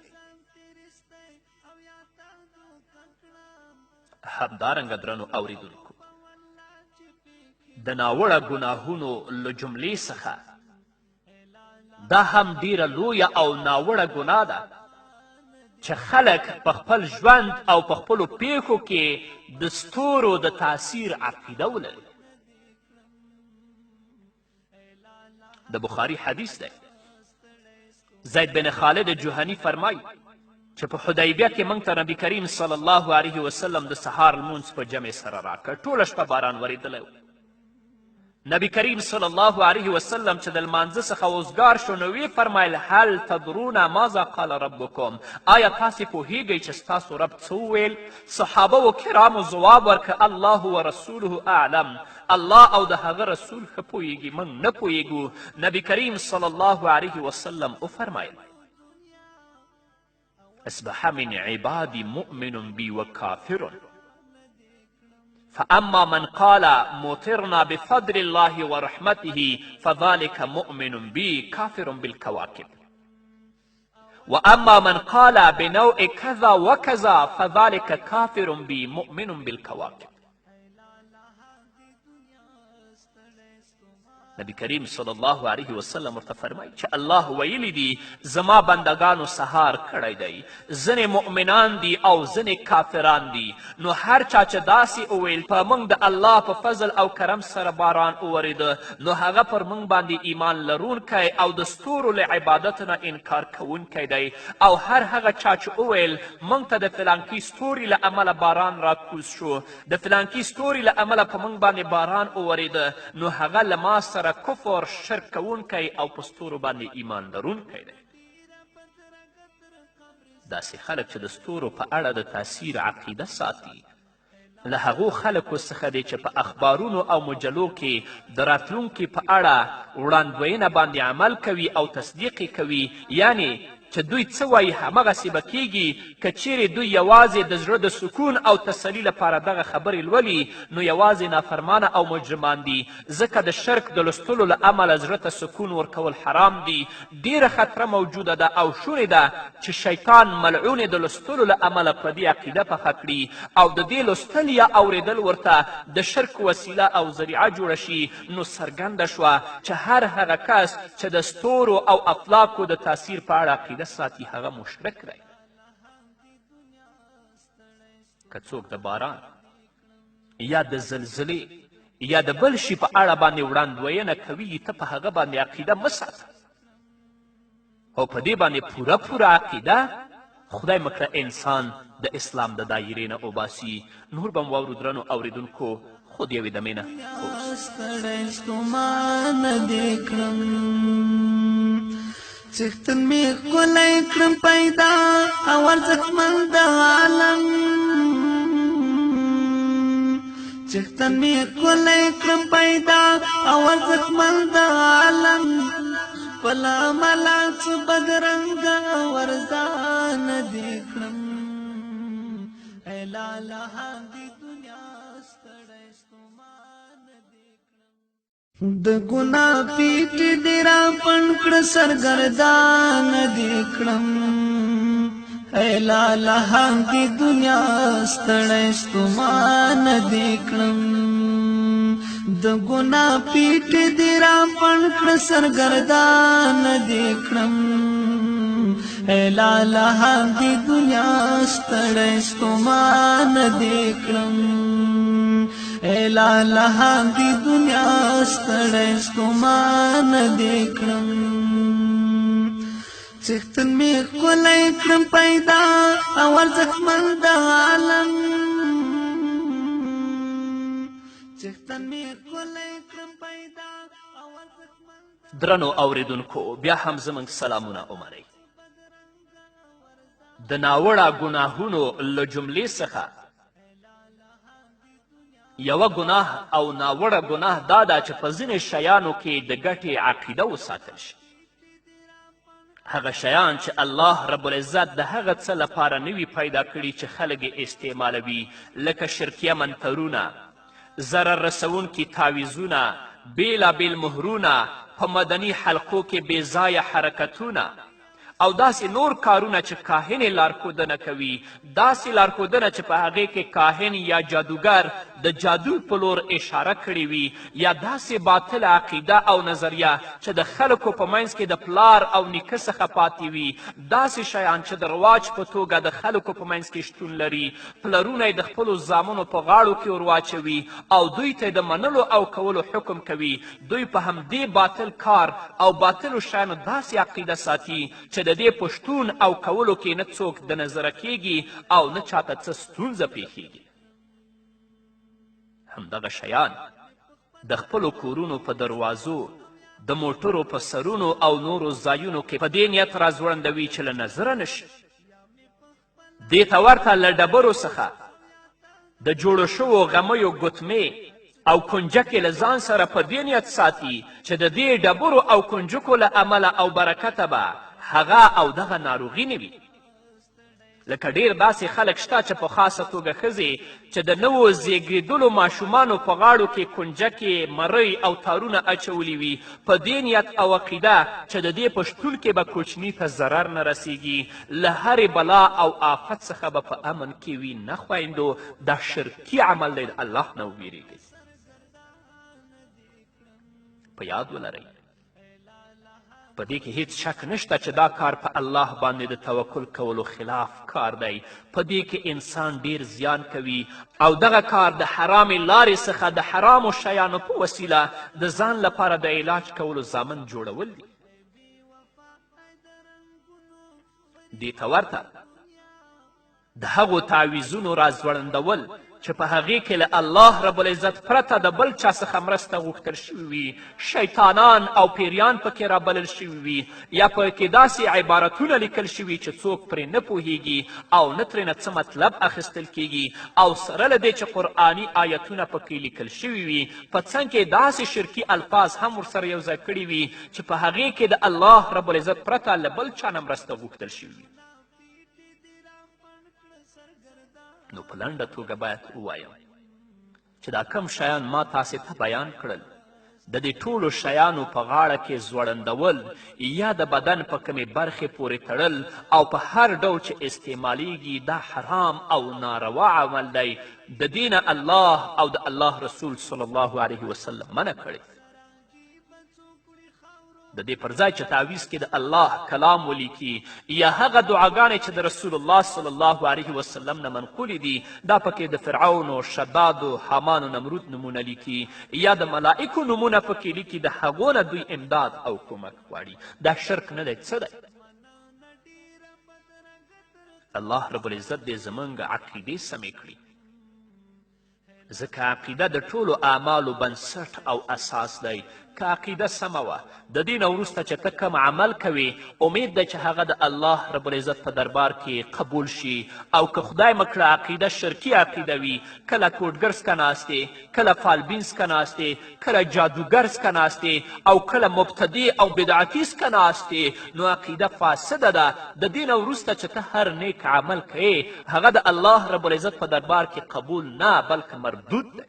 همدارنګه درنو اوریدونکو، د ناوړه ګناهونو له جملې څخه دا هم ډیره لویه او ناوړه ګناه ده چې خلک په خپل ژوند او په خپلو پیښو کې د ستورو د تاثیر عقیده ولري. د بخاري حدیث دی، زید بن خالد جهني فرمایي چې په حدیبیه کې موږ ته نبي کریم صلی الله علیه وسلم د سهار لمونځ په جمع سره راکړ. ټوله شپه باران ورېدلی و. نبی کریم صلی الله علیه وسلم چې د لمانځه څخه وزګار شو نو ویې فرمایل هل تدرون ماذا قال ربکم، آیا تاسې پوهیږئ چې ستاسو رب څه وویل؟ صحابه و کرامو ځواب ورکړ الله ورسوله اعلم، الله او د هغه رسول ښه پوهیږي، موږ نه پوهیږو. نبی کریم صلی الله علیه وسلم وفرمایل اصبح من عبادي مؤمن بي وکافر فأما من قال مطرنا بفضل الله ورحمته فذلك مؤمن بي كافر بالكواكب وأما من قال بنوع كذا وكذا فذلك كافر بي مؤمن بالكواكب. نبی کریم صلی الله علیه وسلم ورته فرمایي چې الله ویلي دي زما بندګانو سهار کړی دی، ځینې مؤمنان دي او ځینې کافران دي، نو هر چا چې داسې وویل په موږ د الله په فضل او کرم سره باران وورېده، نو هغه پر موږ باندې ایمان لرونکی او د ستورو له عبادت نه انکار کوونکی دی، او هر هغه چا چې وویل موږ ته د فلانکي ستوري له امله باران راکوز شو، د فلانکي ستوري له امله په موږ باندې باران وورېده، نو هغه له ما سره کفر، شرک کوونکی او په ستورو باندې ایمان لرونکی دی. داسې خلک چې د ستورو په اړه د تاثیر عقیده ساتي له هغو خلکو څخه دی چې په اخبارونو او مجلو کې د راتلونکي په اړه وړاندوینه باندې عمل کوي او تصدیق یې کوي، یعنې چې دوی څه وایي همغسې به کیږي. که چیرې دوی یوازې د زړه د سکون او تسلي لپاره دغه خبرې لولي نو یوازې نافرمانه او مجرمان دي، ځکه د شرک د لوستلو له امله زړه ته سکون ورکول حرام دي. ډیره خطره موجوده ده او شونې ده چې شیطان ملعون د لوستلو له امله په دې عقیده پخه کړي او د دې لوستل یا اوریدل ورته د شرک وسیله او ذریعه جوړه شي. نو څرګنده شوه چې هر هغه کس چې د ستورو او افلاکو د تاثیر په اړه عقیده ساتي هغه مشرک دی. که څوک د باران یا د زلزلې یا د بل شي په اړه باندې وړاندوینه کوي، ته په هغه باندې عقیده مه ساته او په دې باندې پوره پوره عقیده خدای مه کړه انسان د اسلام د دایرې نه وباسي. نور به مو واورو درنو اورېدونکو، خو د یوې دمې نه وروسته. ستړی ستومانه دې کړم، څښتن مې ښکلی کړم پیدا او ارزښتمن د عالم، څښتن مې ښکلی کړم پیدا او ارزښتمن د عالم، خپل عمله څه بدرنګه ورزانه دې کړم. ای لاله دې دنیا ستړی ستومانه دې کړم، د ګناه پیټ دې را پنډ کړ سرګردان دې کړم. ای لاله دې دنیا ستړی ستومانه دې کړم، د ګناه پیټ دې را پنډ کړ سرګردان دې کړم. ای لاله دې دنیا ستړی ستومانه دې کړم، ای لاله دې دنیا ستړی ستومانه دې کړم، څښتن مې ښکلی کړم پیدا او ارزښتمن د عالم، څښتن مې ښکلی کړم پیدا او ارزښتمن. درنو اوریدونکو بیا هم زموږ سلامونه ومنئ. د ناوړه ګناهونو له جملې څخه یوه ګناه او ناوړه ګناه دا ده چې په ځینې شیانو کې د ګټې عقیده وساتل شي، هغه شیان چې الله رب العزت د هغه څه لپاره نه وي پیدا کړي چې خلک یې استعمالوي، لکه شرکیه منترونه، ضرر رسوونکي تعویذونه، بېلابېل مهرونه، په مدني حلقو کې بې ځایه حرکتونه او داسې نور کارونه چې کاهن یې لارښودنه کوي، داسې لارښودنه چې په هغې کې کاهن یا جادوګر د جادو په لور اشاره کړې وي، یا داسې باطله عقیده او نظریه چې د خلکو په منځ کې د پلار او نیکه څخه پاتې وي، داسې شیان چې د رواج په توګه د خلکو په منځ کې شتون لري، پلرونه یې د خپلو زامنو په غاړو کې ورواچوي او دوی ته د منلو او کولو حکم کوي. دوی په همدې باطل کار او باطلو شیانو داسې عقیده ساتي چې د دې په شتون او کولو کې نه څوک د نظره کیږي او نه چاته څه ستونزه پیښیږي. همدغه شیان د خپلو کورونو په دروازو، د موټرو په سرونو او نورو ځایونو کې په دې نیت راځوړندوي چې له نظره نه شي. دې ته ورته له ډبرو څخه د جوړو شوو غمیو ګوتمې او کنجکې له ځان سره په دې نیت ساتي چې د دې ډبرو او کنجکو له امله او برکته به هغه او دغه ناروغي نه وي. لکه ډیر داسې خلک شته چې په خاصه توګه ښځې چې د نوو زیږېدلو ماشومانو په غاړو کې کنجکې، مرۍ او تارونه اچولي وي، په دې نیت او عقیده چې د دې په شتون کې به کوچني ته ضرر نه رسیږي، له هرې بلا او آفت څخه به په امن کې وي. نه خویندو، دا شرکي عمل دی، د الله نه وویریږئ. په یاد ولرئ، په دې کې هیڅ شک نشته چې دا کار په الله باندې د توکل کولو خلاف کار دی. په دې کې انسان ډیر زیان کوي او دغه کار د حرامې لارې څخه د حرامو شیانو په وسیله د ځان لپاره د علاج کولو ضامن جوړول دي. دې ته ورته د هغو تعویذونو راځوړندول چې په هغې کې له الله رب العزت پرته د بل چا څخه مرسته غوښتل شوې وي، شیطانان او پیریان پکې رابلل شوي وي، یا پکې داسې عبارتونه لیکل شوي چې څوک پرې نه پوهیږي او نه ترېنه څه مطلب اخیستل کیږي، او سره له دې چې قرآني آیتونه پکې لیکل شوي وي، په څنګ کې داسې شرکي الفاظ هم ورسره یو ځای کړي وي چې په هغې کې د الله رب العزت پرته له بل چا نه مرسته غوښتل شوي وي. نو په لنډه توګه باید ووایم چې دا کم شیان ما تاسې ته بیان کړل، د دې ټولو شیانو په غاړه کې ځوړندول یا د بدن په کومې برخې پورې تړل او په هر ډول چې استعمالیږي، دا حرام او ناروا عمل دی. د دې نه الله او د الله رسول صلی الله علیه وسلم منع کړی. د دې پر ځای چې تعویذ کې د الله کلام ولیکي یا هغه دعاګانې چې د رسول الله صلی الله علیه وسلم نه منقولې دي، دا پکې د فرعون و شداد و حامان و نمرود نومونه لیکي یا د ملائکو نومونه پکې لیکي، د هغو نه دوی امداد او کومک غواړي. دا شرک نه دی، څه دی؟ الله رب العزت دې زموږ عقیدې سمې کړي، ځکه عقیده د ټولو اعمالو بنسټ او اساس دی. که عقیده سمه وه، د دې نه وروسته چې ته کوم عمل کوې، امید دی چې هغه د الله رب العزت په دربار کې قبول شي. او که خدای مه کړه عقیده شرکي عقیده وي، کله کوډګر څخه ناست یې، کله فالبین څخه ناست یې، کله جادوګر څخه ناست یې، او کله مبتدع او بدعتي څخه ناست یې، نو عقیده فاسده ده. د دې نه وروسته چې ته هر نیک عمل کوې، هغه د الله رب العزت په دربار کې قبول نه بلکه مردود دی.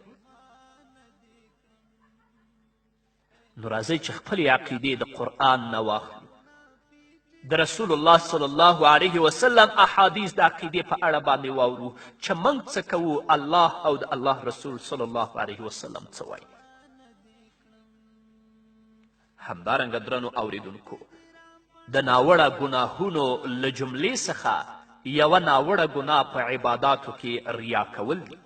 نو راځئ چې خپلې عقیدې د قرآن نه واخلو، د رسول الله صلی الله علیه وسلم احادیث د عقیدې په اړه باندې واورو چې موږ څه کوو، الله او د الله رسول صلی الله علیه وسلم څه وایي. همدارنګه درنو اوریدونکو، د ناوړه ګناهونو له جملې څخه یوه ناوړه ګناه په عباداتو کې ریا کول دي.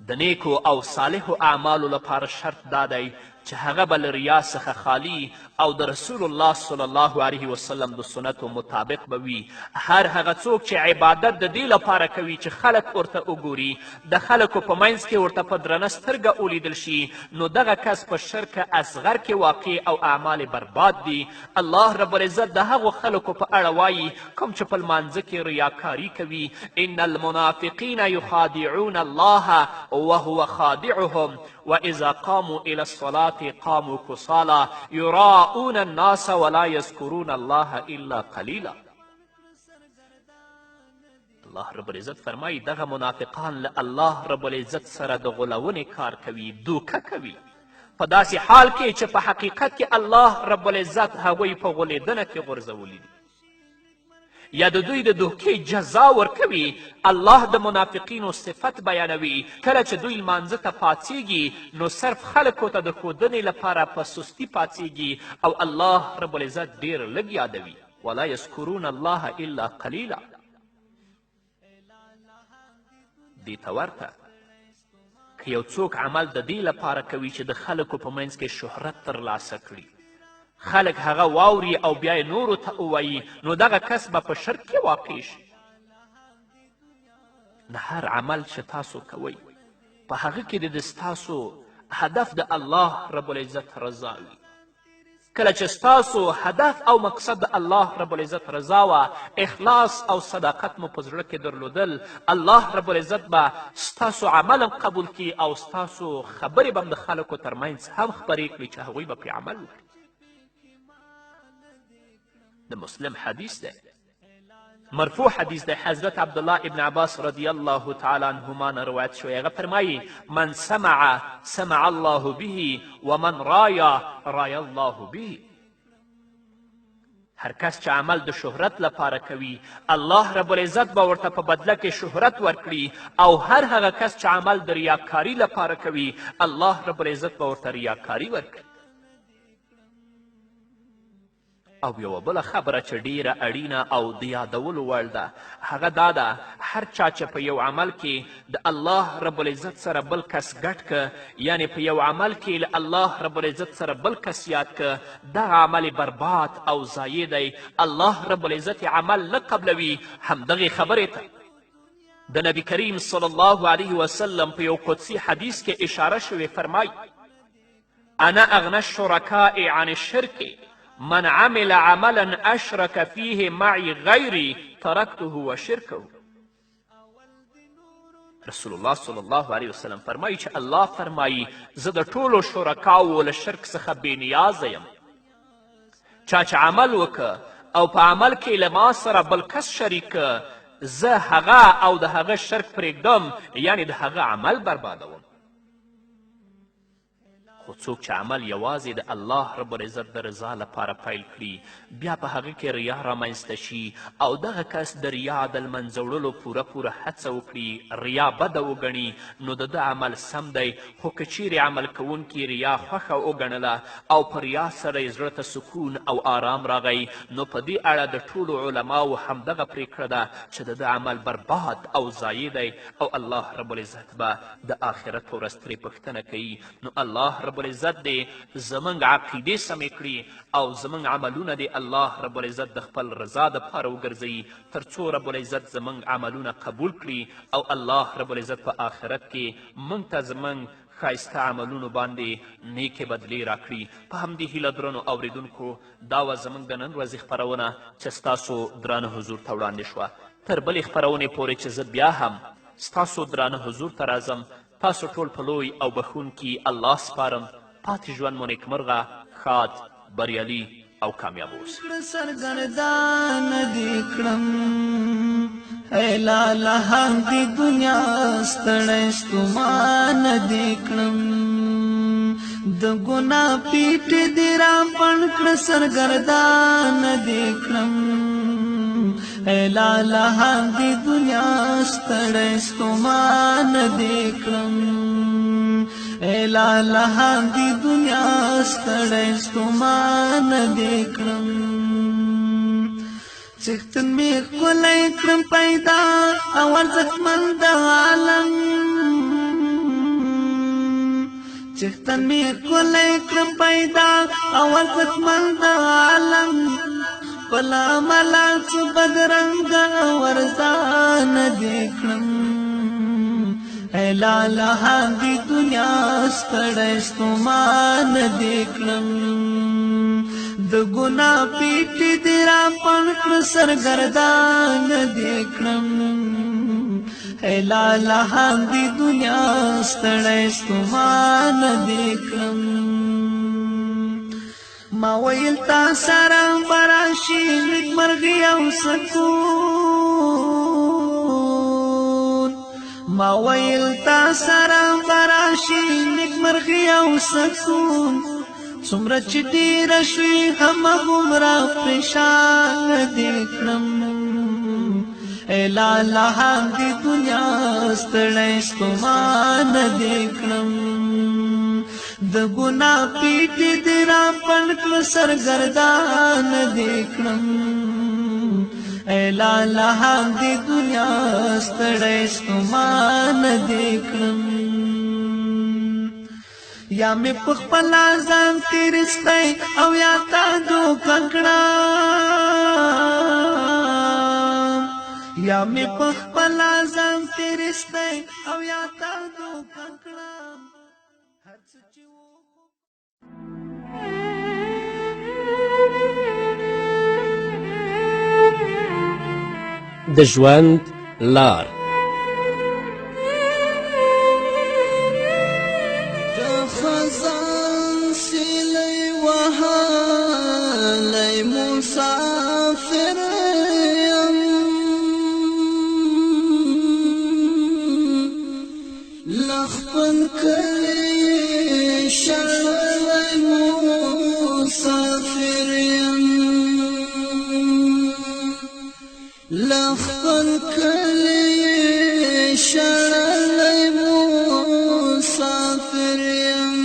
د نیکو او صالحو اعمالو لپاره شرط دا دی چې هغه به له ریا څخه خالي او د رسول الله صلی الله علیه وسلم د سنتو مطابق به وي. هر هغه څوک چې عبادت د دې لپاره کوي چې خلک ورته وګوري، د خلکو په منځ کې ورته په درنه سترګه ولیدل شي، نو دغه کس په شرک اصغر کې واقع او اعمال برباد دي. الله رب العزت د هغو خلکو په اړه وایي کوم چې په لمانځه کې ریاکاري کوي: ان المنافقین یخادعون الله وهو خادعهم واذا قاموا الى الصلاة قاموا کسالا یراؤون الناس ولا یذکرون الله الا قلیلا. الله رب العزت فرمایي دغه منافقان له الله رب العزت سره د غولونې کار کوي، دوکه کوي، په داسې حال کې چې په حقیقت کې الله رب العزت هغوی په غولېدنه کې غورځولي دي یا د دوی د دوکې جزا ورکوي. الله د منافقینو صفت بیانوي، کله چې دوی لمانځه ته پاڅیږي نو صرف خلکو ته د ښودنې لپاره په سستی پاڅیږي او الله رب العزت ډیر لږ یادوي. ولا یذکرون الله الا قلیلا. دې ته ورته که یو څوک عمل د دې لپاره کوي چې د خلکو په منځ کې شهرت ترلاسه کړي، خلک هغه واوري او بیا یې نورو ته ووایي، نو دغه کس به په شرک کې واقع شي. نه، هر عمل چې تاسو کوئ په په هغه کې د ستاسو هدف د الله رب العزت رضا وي. کله چې ستاسو هدف او مقصد د الله رب العزت رضا وه، اخلاص او صداقت مو په زړه کې درلودل، الله رب العزت به ستاسو عمل هم قبول کړي او ستاسو خبرې به هم د خلکو ترمنځ هم خپرې کړي چې هغوی به پرې عمل وکړي. د مسلم حدیث دی، مرفوع حدیث دی، حضرت عبدالله ابن عباس رضی الله تعالی عنهما نه روایت شوی، هغه فرمایي: من سمع سمع الله به ومن رایا رایا الله به. هر کس چې عمل د شهرت لپاره کوي، الله رب العزت به ورته په بدله کې شهرت ورکړي، او هر هغه کس چې عمل د ریاکاري لپاره کوي، الله رب العزت به ورته ریاکاري ورکړي. او یوه بله خبره چې ډیره اړینه او د یادولو وړ ده، هغه دا ده، هر چا چې په یو عمل کې د الله رب العزت سره بل کس ګډ که، یعنې په یو عمل کې له الله رب العزت سره بل کس یاد که، دغه عمل برباد او ضایع دی، الله رب العزت عمل نه قبلوي. همدغې خبرې ته د نبی کریم صلی الله علیه وسلم په یو قدسي حدیث کې اشاره شوې، فرمایي: انا اغنى الشركاء عن الشرك، من عمل عملا اشرك فيه معي غيري ترکته وشرکه. رسول الله صلی الله علیه وسلم فرمایي چې الله فرمایي: زه د ټولو شرکاوو له شرک څخه بې نیازه یم. چا چې عمل وکړه او په عمل کې له ما سره بل کس شریک که، زه هغه او د هغه شرک پرېږدم، یعنې د هغه عمل بربادوم. خو څوک چې عمل یوازې د الله رب العزت د رضا لپاره پیل کړي، بیا په هغه کې ریا رامنځته شي او دغه کس د ریا د لمنځه وړلو پوره پوره هڅه وکړي، ریا بده وګڼي، نو د ده عمل سم دی. خو که چیرې عمل کوونکي ریا خوښه وګڼله او په ریا سره یې زړه ته سکون او آرام راغی، نو په دې اړه د ټولو علماو همدغه پرېکړه ده چې د ده عمل برباد او ضایع دی او الله رب العزت به د آخرت په ورځ ترې پوښتنه کوي. نو الله رب العزت دې زموږ عقیدې سمې کړي او زموږ عملونه دې الله رب العزت د خپل رضا دپاره وګرځوي، تر څو رب العزت زموږ عملونه قبول کړي او الله رب العزت په آخرت کې موږ ته زموږ ښایسته عملونو باندې نیکې بدلې راکړي. په همدې هیله درنو اوریدونکو، دا وه زموږ د نن ورځې خپرونه چې ستاسو درانه حضور ته وړاندې شوه. تر بلې خپرونې پورې چې زه بیا هم ستاسو درانه حضور ته راځم، تاسو ټول په لوی او بښونکي الله سپارم. پاتې ژوند مو نیکمرغه، ښاد، بریالي او کامیاب اوسئ. کړه سرګردان دې کړم ای لاله دې دنیا ستړی ستومان دې کړم، د ګناه پیټې دې را پڼ کړه سرګردان دې کړم ای لاله دې دنیا ستړی ستومان دې کړم، ای لاله دې دنیا ستړی ستومان دې کړم. څښتن مې ښکلی کړم پیدا او ارزښتمند عالم، څښتن مې ښکلی کړم پیدا او ارزښتمند عالم، خپل عمله څه بدرنګه او ارزان دې کړم ای لاله دې دنیا ستړی ستومان دې کړم، د ګناه پیټې دې را پڼ کړه سرګردان دې کړم ای لاله دې دنیا ستړی ستومان دې کړم. ما ویل تا سره به راشي نیکمرغي او سکون، ما ویل تا سره به راشي نیکمرغي او سکون، څومره چې ډېره شوې همغومره پرېشان دې کړم ای لاله دې دنیا ستړی ستومان دې کړم، د ګناه پیټې دې را پڼ کړه سرګردان دې کړم ای لاله دې دنیا ستړی ستومان دې کړم. یا مې په خپل ځان تېر ایستی او یا تا دوکه کړه، یا مې په خپل ځان تېر ایستی او یا تا دوکه کړه. د ژوند لار. د خزان سیلۍ وهلی مسافر یم، له خپل کلي شړلی مسافر یم، له خپل کلي شړلی مسافر یم.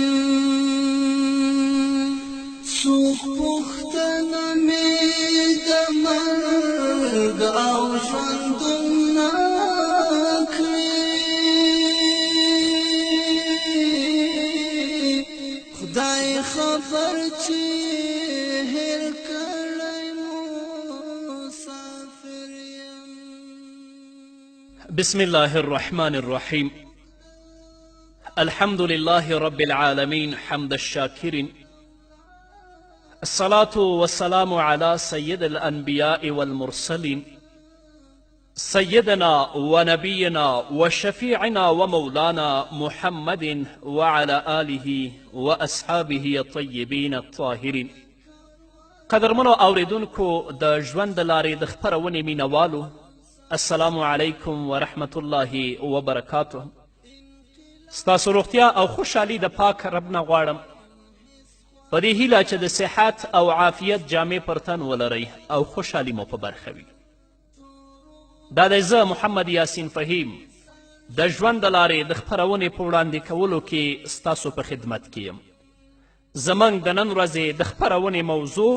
څوک پوښتنه مې د مرګ او ژوندون نه کوي، خدای خبر چې هېر کړی مسافر یم. بسم الله الرحمن الرحیم. الحمد لله رب العالمين، حمد الشاكرين، الصلاة والسلام على سيد الأنبياء والمرسلين، سيدنا ونبينا وشفيعنا ومولانا محمد وعلى آله وأصحابه الطيبين الطاهرين. قدرمنو اوریدونکو، د ژوند د لارې د خپرونې مینوالو، السلام علیکم ورحمت الله وبرکاته. ستاسو روغتیا او خوشحالي د پاک رب نه غواړم، په دې هیله چې د صحت او عافیت جامې پر تن ولرئ او خوشحالي مو په برخه وي. دا دی زه محمد یاسین فهیم د ژوند د لارې د خپرونې په وړاندې کولو کې ستاسو په خدمت کې یم. زموږ د نن ورځې د خپرونې موضوع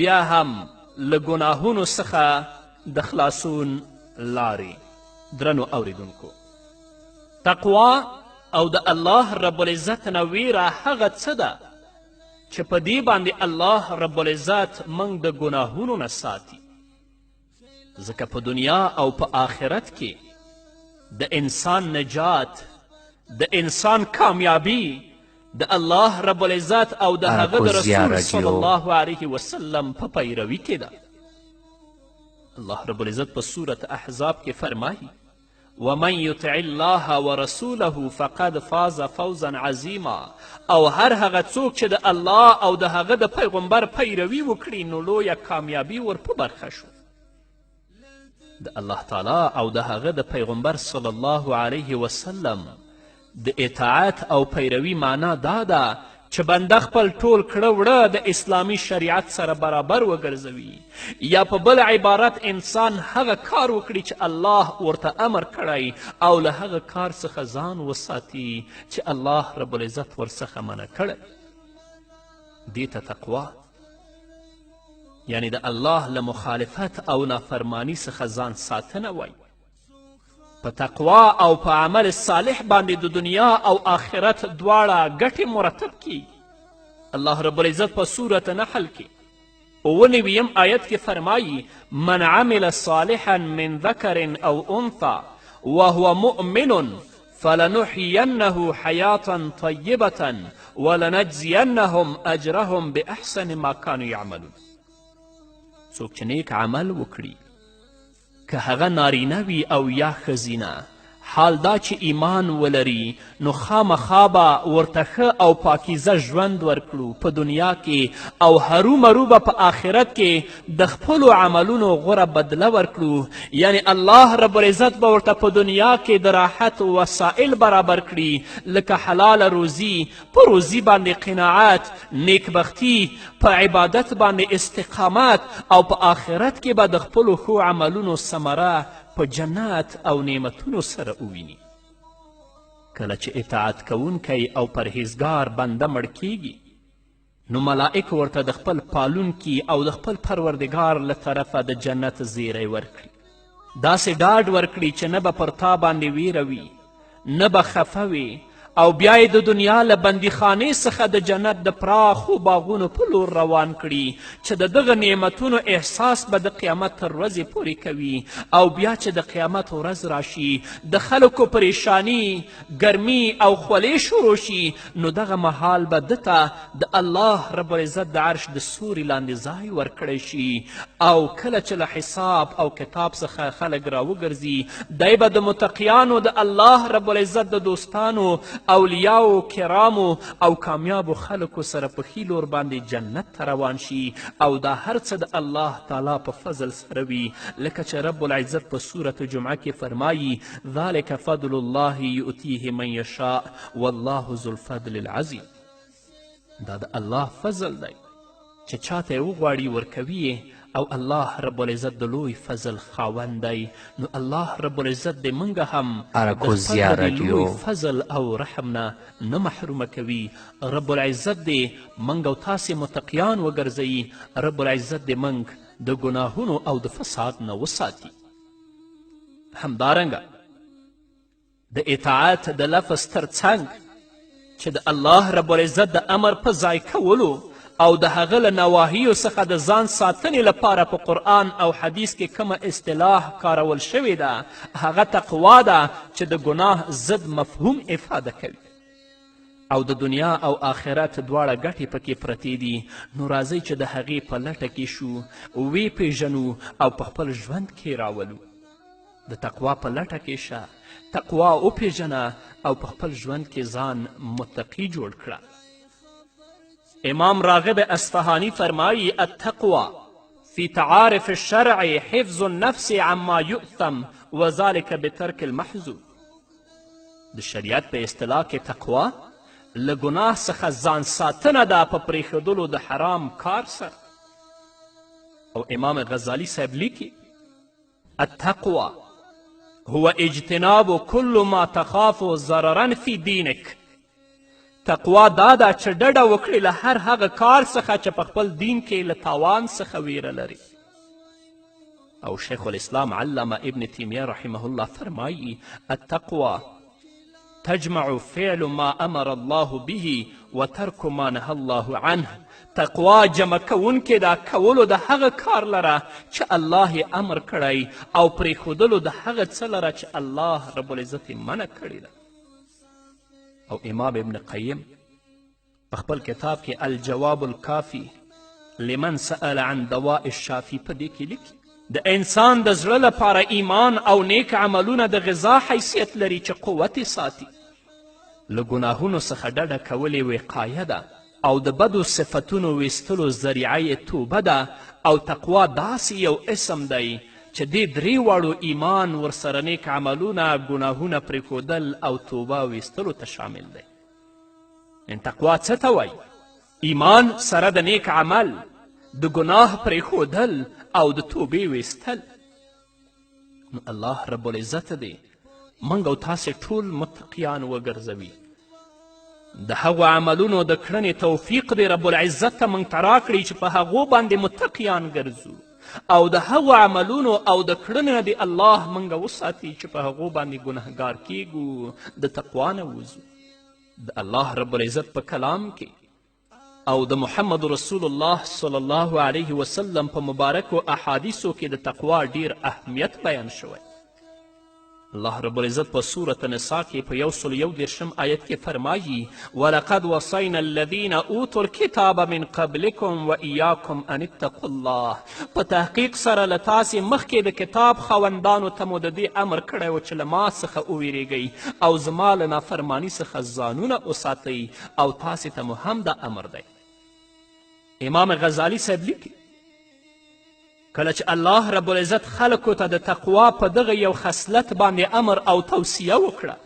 بیا هم له ګناهونو څخه د خلاصون لارې. درنو اوریدونکو، تقوا او د الله رب العزت نه ویره هغه څه ده چې په دې باندې الله رب العزت موږ د ګناهونو نه ساتي، ځکه په دنیا او په آخرت کې د انسان نجات، د انسان کامیابي د الله رب العزت او د هغه د اراکوزیا رسول صلی راډیو. الله علیه وسلم په پیروي کې ده. الله رب العزت په سورت احزاب کې فرمایي: ومن یطع الله ورسوله فقد فاز فوزا عظیما. او هر هغه څوک چې د الله او د هغه د پیغمبر پیروي وکړي نو لویه کامیابي ور په برخه شو. د الله تعالی او د هغه د پیغمبر صلی الله علیه وسلم د اطاعت او پیروي معنا دا ده چې بنده خپل ټول کړه وړه د اسلامي شریعت سره برابر وګرځوي، یا په بل عبارت انسان هغه کار وکړي چې الله ورته امر کړی او له هغه کار څخه ځان وساتي چې الله رب العزت ورڅخه منع کړی. دې ته تقوا، یعنی د الله له مخالفت او نافرمانی څخه ځان ساتنه وایي. په تقوا او په عمل صالح باندې د دنیا او آخرت دواړه ګټې مرتب کیږي. الله رب العزت په سورة نحل کې 97 آیت کې فرمایي: من عمل صالحا من ذکر او انثى وهو مؤمن فلنحيينه حياة طيبة ولنجزينهم اجرهم باحسن ما كانوا يعملون. څوک چې نیک عمل وکړي، که هغه نارینه وي او یا ښځینه، حال دا چې ایمان ولري، نو خامخا به ورته ښه او پاکیزه ژوند ورکړو په دنیا کې، او هرومرو به په آخرت کې د خپلو عملونو غوره بدله ورکړو. یعنی الله رب العزت به ورته په دنیا کې د راحت وسایل برابر کړي، لکه حلاله روزي، په روزي باندې قناعت، نیکبختي، په عبادت باندې استقامت، او په آخرت کې به د خپلو ښو عملونو ثمره په جنت او نعمتونو سره وویني. کله چې اطاعت کوونکی او پرهیزګار بنده مړ کیږي، نو ملائک ورته د خپل پالونکي او د خپل پروردګار له طرفه د جنت زیری ورکړي، داسې ډاډ ورکړي چې نه به پر تا باندې ویره وي، نه به خفه وي، او بیا یې د دنیا له بندیخانې څخه د جنت د پراخو باغونو په لور روان کړي چې د دغه نعمتونو احساس به د قیامت تر ورځې پورې کوي. او بیا چې د قیامت ورځ راشي، د خلکو پریشانی، ګرمي او خولې شروع شي، نو دغه مهال به ده ته د الله رب العزت د عرش د سوري لاندې ځای ورکړی شي. او کله چې له حساب او کتاب څخه خلک راوګرځي، دی به د متقیانو، د الله رب العزت د دوستانو، اولیاو کرامو او کامیابو خلکو سره په ښي لور باندې جنت ته روان شي. او دا هر څه د الله تعالی په فضل سره وي، لکه چې رب العزت په سورة جمعه کې فرمایي: ذلک فضل الله یؤتیه من یشاء والله ذو الفضل العظیم. دا د الله فضل دی چې چاته یې وغواړي ورکوي یې، او الله رب العزت د لوی فضل خاوند دی. نو الله رب العزت دې موږ هم د خپل اراکوزیا د دې راډیو لوی فضل او رحم نه نه محرومه کوي. رب العزت دې موږ او تاسې متقیان وګرځوي. رب العزت دې موږ د ګناهونو او د فساد نه وساتي. همدارنګه د اطاعت د لفظ تر څنګ چې د الله رب العزت د امر په ځای کولو او د هغه له نواهیو څخه د ځان ساتنې لپاره په قرآن او حدیث کې کومه اصطلاح کارول شوې ده، هغه تقوا ده چې د ګناه ضد مفهوم افاده کوي او د دنیا او آخرت دواړه ګټې پکې پرتې دي. نو راځئ چې د هغې په لټه کې شو، ویې پیژنو او په خپل ژوند کې راولو. د تقوا په لټه کې شه، تقوا وپیژنه او په خپل ژوند کې ځان متقي جوړ کړه. امام راغب اصفهانی فرمایی: التقوا فی تعارف الشرع حفظ النفس عما یؤثم وذلک بترک المحظور. د شریعت په اصطلاح کې تقوا له ګناه څخه ځان ساتنه ده په پرېښودلو د حرام کار سره. او امام غزالی صاحب لیکي: التقوى هو اجتناب كل ما تخاف ضررا في دینک. تقوا دا ده چې ډډه وکړي له هر هغه کار څخه چې په خپل دین کې له تاوان څخه ویره لري. او شیخ الاسلام علامه ابن تیمیه رحمه الله فرمایی: التقوى تجمع فعل ما امر الله به وترک ما نهى الله عنه. تقوا جمع کوونکې ده کولو د هغه کار لره چې الله یې امر کړی او پرېښودلو د هغه څه لره چې الله رب العزت یې منع کړې ده. او امام ابن قیم په خپل کتاب کې الجواب الکافي لمن سأل عن دواء الشافي په دې کې لیکي: د انسان د زړه لپاره ایمان او نیک عملونه د غذا حیثیت لري چې قوت یې ساتي. له ګناهونو څخه ډډه کول یې وقایه ده او د بدو صفتونو ویستلو ذریعه یې توبه ده. او تقوا داسې یو اسم دی چې دې درې واړو ایمان، ورسره نیک عملونه، ګناهونه پرېښودل او توبه ویستلو ته شامل دی. ان تقوا څه ته وایي؟ ایمان سره د نیک عمل، د ګناه پرېښودل او د توبې ویستل. نو الله رب العزت دې موږ او تاسې ټول متقیان وګرځوي. د هغو عملونو د کړنې توفیق دې رب العزت ته موږ ته راکړي چې په هغو باندې متقیان ګرځو، او د هغو عملونو او د کړنې نه دې الله موږ وساتي چې په هغو باندې ګنهګار کیږو، د تقوا نه وځو. د الله رب العزت په کلام کې او د محمد رسول الله صلی الله علیه وسلم په مبارکو احادیثو کې د تقوا ډیر اهمیت بیان شوی. الله رب العزت په سورة نساء کې په 131 آیت کې فرمایي: ولقد وصینا الذین اوتوا الکتاب من قبلکم و ایاکم ان اتقوا الله. په تحقیق سره له تاسې مخکې د کتاب خاوندانو ته مو د دې امر کړی و چې له ما څخه وویریږئ او زما له نافرمانی څخه ځانونه وساتئ، او تاسې ته مو هم دا امر دی. امام غزالی صاحب لیکي: کله چې الله رب العزت خلکو ته د تقوا په دغه یو خصلت باندې امر او توصیه وکړه،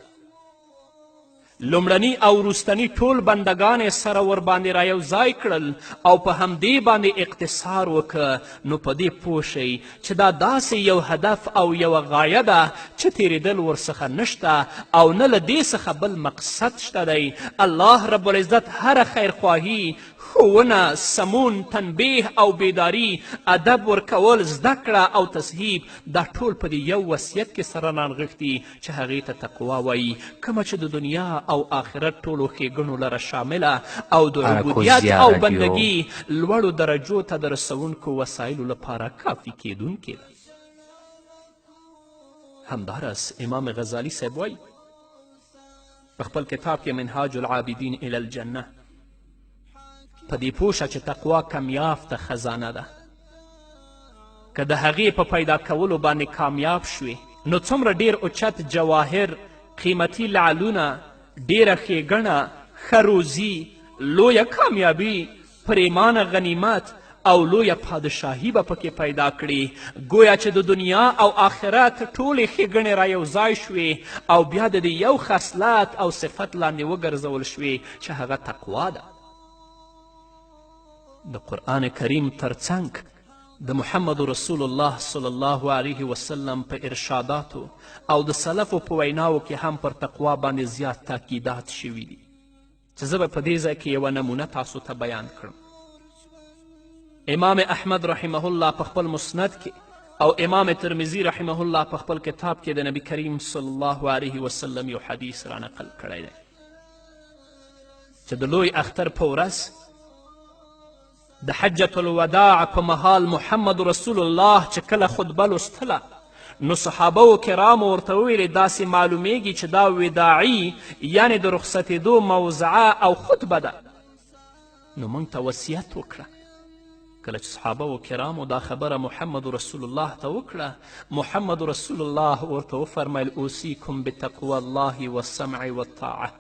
لومړني او وروستني ټول بندګان یې سره ورباندې رایوځای کړل او په همدې باندې اقتصار وکړه، نو په دې پوه شئ چې دا داسې یو هدف او یوه غایه ده چې تېرېدل ورڅخه نشته او نه له دې څخه بل مقصد شته دی. الله رب العزت هره خیرخواهي، ښوونه، سمون، تنبیه او بیداری، ادب ورکول، زده کړه او تصحیب، دا ټول په دې یو وصیت کې سره رانغښتي چې هغې ته تقوا وایي، کومه چې د دنیا او آخرت ټولو ښېګڼو لره شامله او د عبودیت اراکوزیا او راډیو. بندګي لوړو درجو ته د رسوونکو وسایلو لپاره کافي کیدونکې ده. همداراز امام غزالي صاحب وایي په خپل کتاب کې منهاج العابدین الی الجنه، په دې پوه شه چې تقوا کمیافته خزانه ده، که د هغې په پیدا کولو باندې کامیاب شوې نو څومره ډیر اوچت جواهر، قیمتي لعلونه، ډیره ښېګڼه، ښه روزي، لویه کامیابي، پریمانه غنیمت او لویه پادشاهي به پکې پیدا کړي. ګویا چې د دنیا او آخرت ټولې ښېګڼې را یو ځای شوې او بیا د دې یو خصلت او صفت لاندې وګرځول شوې چې هغه تقوا ده. د قرآن کریم ترڅنګ د محمد رسول الله صلی الله علیه وسلم په ارشاداتو او د سلفو په ویناو کې هم پر تقوا باندې زیات تاکیدات شوي دي چې زه به په دې ځای کې یوه نمونه تاسو ته بیان کړم. امام احمد رحمه الله په خپل مسند کې او امام ترمذي رحمه الله په خپل کتاب کې د نبی کریم صلی الله علیه وسلم یو حدیث را نقل کړی دی چې د لوی اختر په ورځ د حجة الوداع په مهال محمد رسول الله چې کله خطبه لوستله نو صحابه و کرامو ورته وویلې داسې معلومیږي چې دا وداعي یعنې د رخصتېدو موضعه او خطبه ده، نو موږ ته وصیت وکړه. کله چې صحابه و کرامو دا خبره محمد رسول الله ته وکړه، محمد رسول الله ورته وفرمیل اوصیکم بتقوی الله والسمع والطاعه،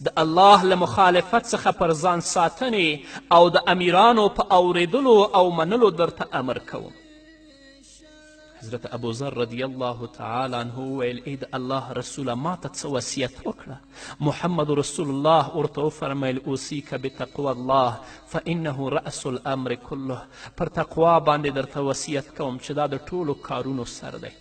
د الله له مخالفت څخه پر ځان ساتنې او د امیرانو په اوریدلو او منلو درته امر کوم. حضرت ابوذر رضی الله تعالی عنه وویل ای د الله رسوله ما ته څه وصیت وکړه. محمد رسول الله ورته وفرمیل اوصیک بتقوی الله فانه رأس الامر کله، پر تقوا باندې درته وصیت کوم چې دا د ټولو کارونو سر دی.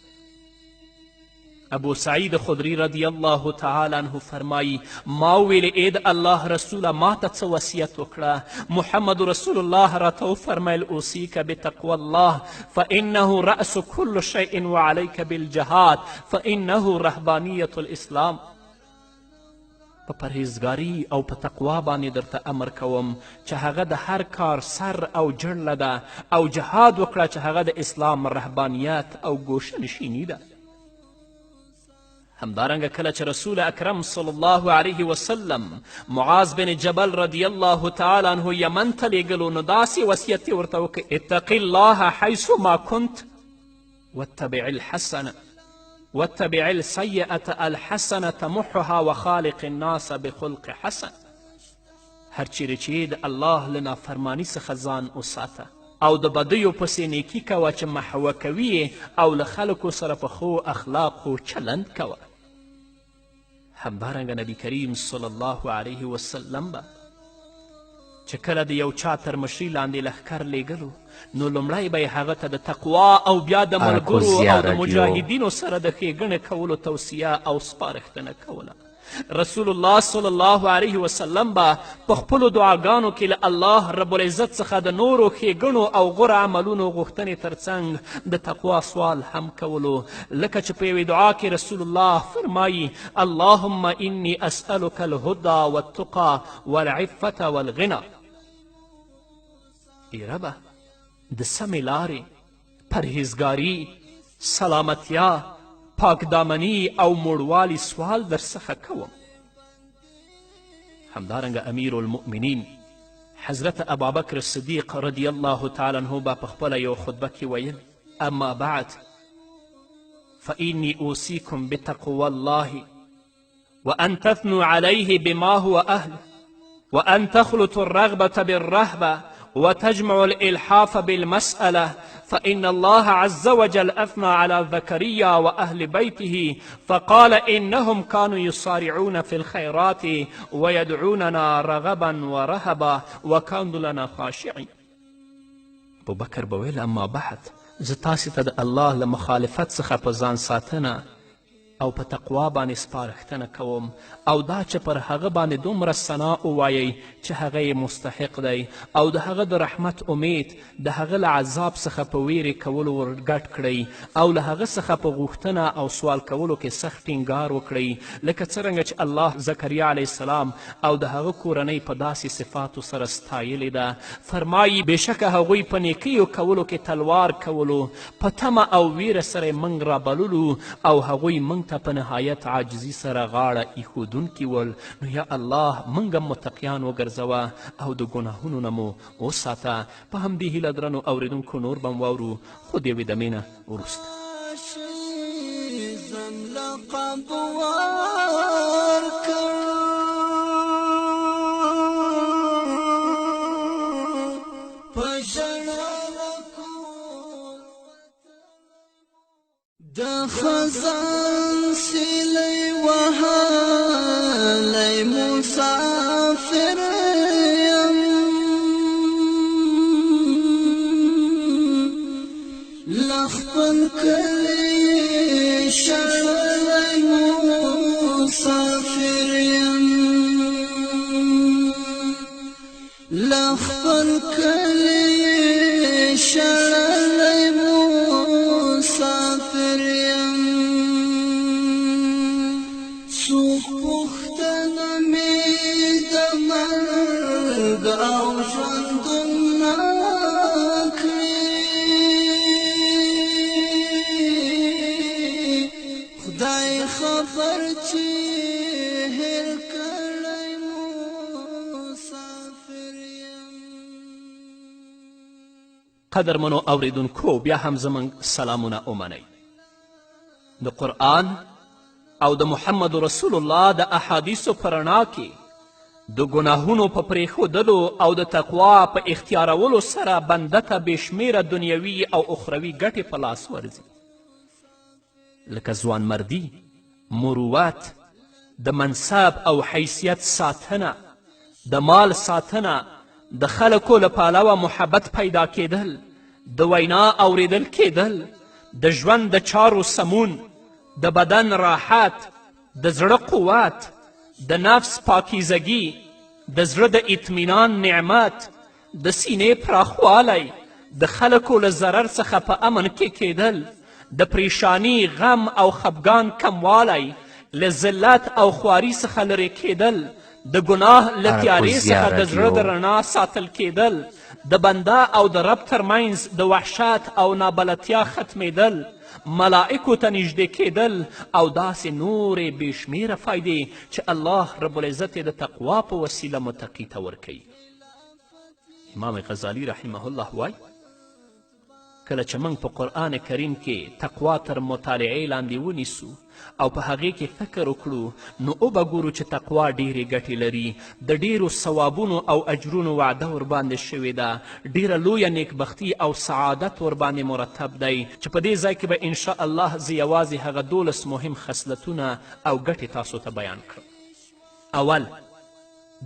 ابو سعید خدری رضی الله تعالی عنه فرمایی ما وویل ای د الله رسوله ما ته څه وصیت وکړه. محمد رسول الله راته وفرمیل اوصیک بتقوی الله فانه رأس کل شیء وعلیک بالجهاد فانه رهبانیة الاسلام. په پرهیزګاري او په تقوا باندې درته امر کوم چې هغه د هر کار سر او جړله ده، او جهاد وکړه چې هغه د اسلام رهبانیت او ګوشه نشیني ده. همدارنګه کله چې رسول اکرم صلی الله علیه وسلم معاذ بن جبل رضی الله تعالی عنه یمن ته لیږلو نو داسې وصیت یې ورته وکړ اتقي الله حیث ما کنت واتبع الحسنه واتبع السیئة الحسنة تمحها وخالق الناس بخلق حسن. هر چیرې چې د الله له نافرمانی څخه ځان وساته او د بدیو پسې نیکي کوه چې محوه کوي او له خلکو سره په ښو اخلاقو چلند کوه. همدارنګه نبی کریم صلی الله علیه وسلم به چې کله د یو چا تر مشري لاندې لښکر لیږلو نو لومړی به یې هغه ته د تقوا او بیا د ملګرو او د مجاهدینو سره د ښېګڼې کولو توصیه او سپارښتنه کوله. رسول الله صلی الله علیه وسلم به په خپلو دعاګانو کې له الله رب العزت څخه د نورو ښېګڼو او غوره عملونو غوښتنې ترڅنګ د تقوا سوال هم کولو، لکه چې په یوې دعا کې رسول الله فرمایي اللهم انی اسألک الهدی والتقی والعفة والغنا. ای ربه د سمې لارې، پرهیزګاري، سلامتیا، پاکدامني او موړوالي سوال در څخه کوم. همدارنګه امیر المؤمنین حضرت ابابکر صدیق رضی الله تعالی عنه به په خپله یو خطبه کې ویل اما بعد فإني أوصيكم بتقوى الله وأن تثنوا عليه بما هو أهله وأن تخلطوا الرغبة بالرهبة وتجمع الإلحاف بالمسألة فإن الله عز وجل أثنى على زكريا وأهل بيته فقال إنهم كانوا يسارعون في الخيرات ويدعوننا رغبا ورهبا وكانوا لنا خاشعين. ابوبکر به ویل اما بعد زه تاسې ته د الله له مخالفت څخه په ځان ساتنه او په تقوا باندې سپارښتنه کوم او دا چې پر هغه باندې دومره ثنا ووایئ چې هغه یې مستحق دی او د هغه د رحمت امید د هغه له عذاب څخه په ویرې کولو ورګډ کړئ او له هغه څخه په غوښتنه او سوال کولو کې سخت ټینګار وکړئ، لکه څرنګه چې الله زکریا علیه السلام او د هغه کورنۍ په داسې صفاتو سره ستایلې ده. فرمایي، بېشکه هغوی په نیکیو کولو کې تلوار کولو، په تمه او ویره سره یې موږ رابللو او هغوی موږ ته په نهایت عاجزي سره غاړه ایښودونکي ول. نو یا الله موږ هم متقیان وګرځوه او د ګناهونو نه مو وساته. په همدې هیله درنو اوریدونکو نور به هم واورو خو د یوې دمې نه وروسته. لقب ورکړ په ژړا د خزان سیلۍ وهلی مسافر یم، له خپل کلي شړلی مسافر یم، له خپل کلي شړلی مسافر یم. څوک پوښتنه مې د مرګ او ژوندون نه کړي، خدای خبر چې هېر کړی مسافر یم. قدرمنو اوریدونکو بیا هم زموږ سلامونه ومنئ. د قرآن او د محمد رسول الله د احادیثو په رڼا کې د ګناهونو په پرېښودلو او د تقوا په اختیارولو سره بنده ته بې شمېره دنیوي او اخروي ګټې په لاس ورځي، لکه ځوانمردي، مروت، د منصب او حیثیت ساتنه، د مال ساتنه، د خلکو له پلوه محبت پیدا کېدل، د وینا اوریدل کېدل، د ژوند د چارو سمون، د بدن راحت، د زړه قوت، د نفس پاکیزګي، د زړه د اطمینان نعمت، د سینې پراخوالی، د خلکو له ضرر څخه په امن کې کېدل، د پریشانی، غم او خفګان کموالی، له ذلت او خواري څخه لرې کېدل، د ګناه له تیارې اراکوزیا څخه د زړه د راډیو. رڼا ساتل کېدل، د بنده او د رب ترمنځ د وحشت او نابلدتیا ختمېدل، ملائکو ته نږدې کېدل او داسې نورې بې شمېره فایدې چې الله رب العزت یې د تقوا په وسیله متقي ته ورکوي. امام غزالی رحمه الله وایي، کله چې موږ په قرآن کریم کې تقوا تر مطالعې لاندې ونیسو او په هغې کې فکر وکړو نو وبه ګورو چې تقوا ډېرې ګټې لري، د ډېرو ثوابونو او اجرونو وعده ورباندې شوې ده، ډېره لویه نیکبختي او سعادت ورباندې مرتب دی چې په دې ځای کې به انشاءالله زه یوازې هغه 12 مهم خصلتونه او ګټې تاسو ته بیان کړم. اول،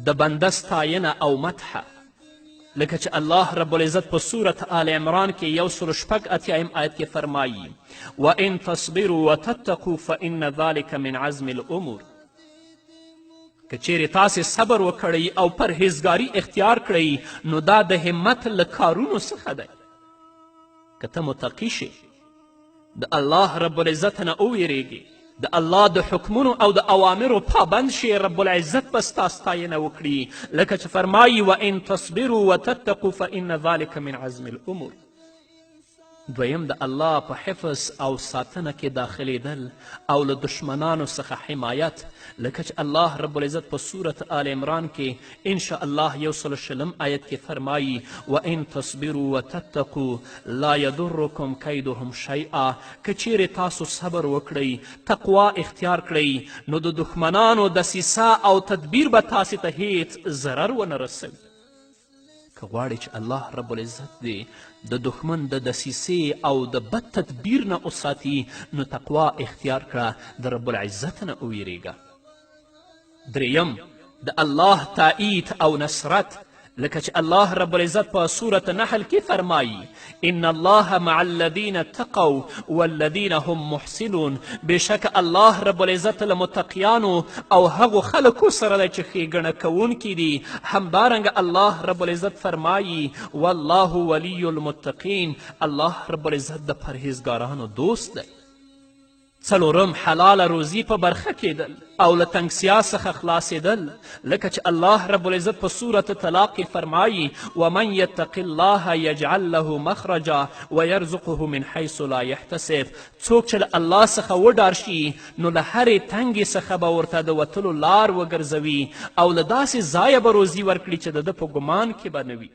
د بنده ستاینه او مدحه، لکه چې الله رب العزت په سورة آل عمران کې 186 آیت کې فرمایي: وان تصبروا وتتقوا فإن ذلک من عزم الامور. که چیرې تاسې صبر وکړئ او پرهیزګاري اختیار کړئ نو دا د همت له کارونو څخه دی. که ته متقي شې، د الله رب العزت نه وویرېږې، د الله د حکمونو او د اوامرو پابند شې، رب العزت به ستا ستاینه وکړي، لکه چې فرمایي: وان تصبروا وتتقوا فإن ذلک من عزم الامور. دویم، د الله په حفظ او ساتنه کې داخلېدل او له دشمنانو څخه حمایت، لکه چې الله رب العزت په سورة آل عمران کې انشاء الله 120 آیت کې فرمایي: وان تصبروا وتتقوا لا یضرکم کیدهم شیئا. که چیرې تاسو صبر وکړئ، تقوا اختیار کړئ، نو د دښمنانو دسیسه او تدبیر به تاسې ته هیڅ ضرر ونه رسوي. که غواړې چې الله رب العزت دې د دښمن د دسیسې او د بد تدبیر نه وساتي نو تقوا اختیار کړه، د رب العزت نه وویرېږه. دریم، د الله تایید او نصرت، لکه چې الله رب العزت په سورة نحل کې فرمایي: ان الله مع الذین اتقوا والذین هم محسنون. بېشکه الله رب العزت له متقیانو او هغو خلکو سره دی چې ښېګڼه کوونکي دي. همدارنګه الله رب العزت فرمایي: والله ولی المتقین. الله رب العزت د پرهیزګارانو دوست دی. څلورم، حلاله روزي په برخه کېدل او له تنګسیا څخه خلاصېدل، لکه چې الله رب العزت په سورة طلاق کې فرمایي: ومن یتق الله یجعل له مخرجا ویرزقه من حیث لا یحتسب. څوک چې له الله څخه وډار شي نو له هرې تنګې څخه به ورته د وتلو لار وګرځوي او له داسې ځایه به روزي ورکړي چې د ده په ګمان کې به نه وي.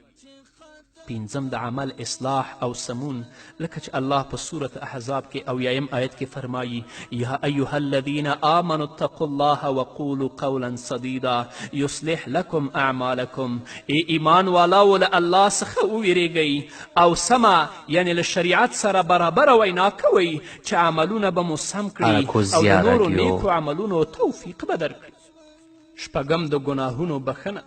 پنځم، د عمل اصلاح او سمون، لکه چې الله په سورة احزاب کې او یایم آیت کې فرمایي: یا ایها الذین آمنوا اتقوا الله وقولوا قولا سدیدا یصلح لکم اعمالکم. ای ایمان والاو، له الله څخه وویریږئ او سمه یعنې له شریعت سره برابره وینا کوئ چې عملونه به مو سم کړي او د اراکوزیا نورو راډیو. نیکو عملونو توفیق به درکړي. شپږم، د ګناهونو بخښنه،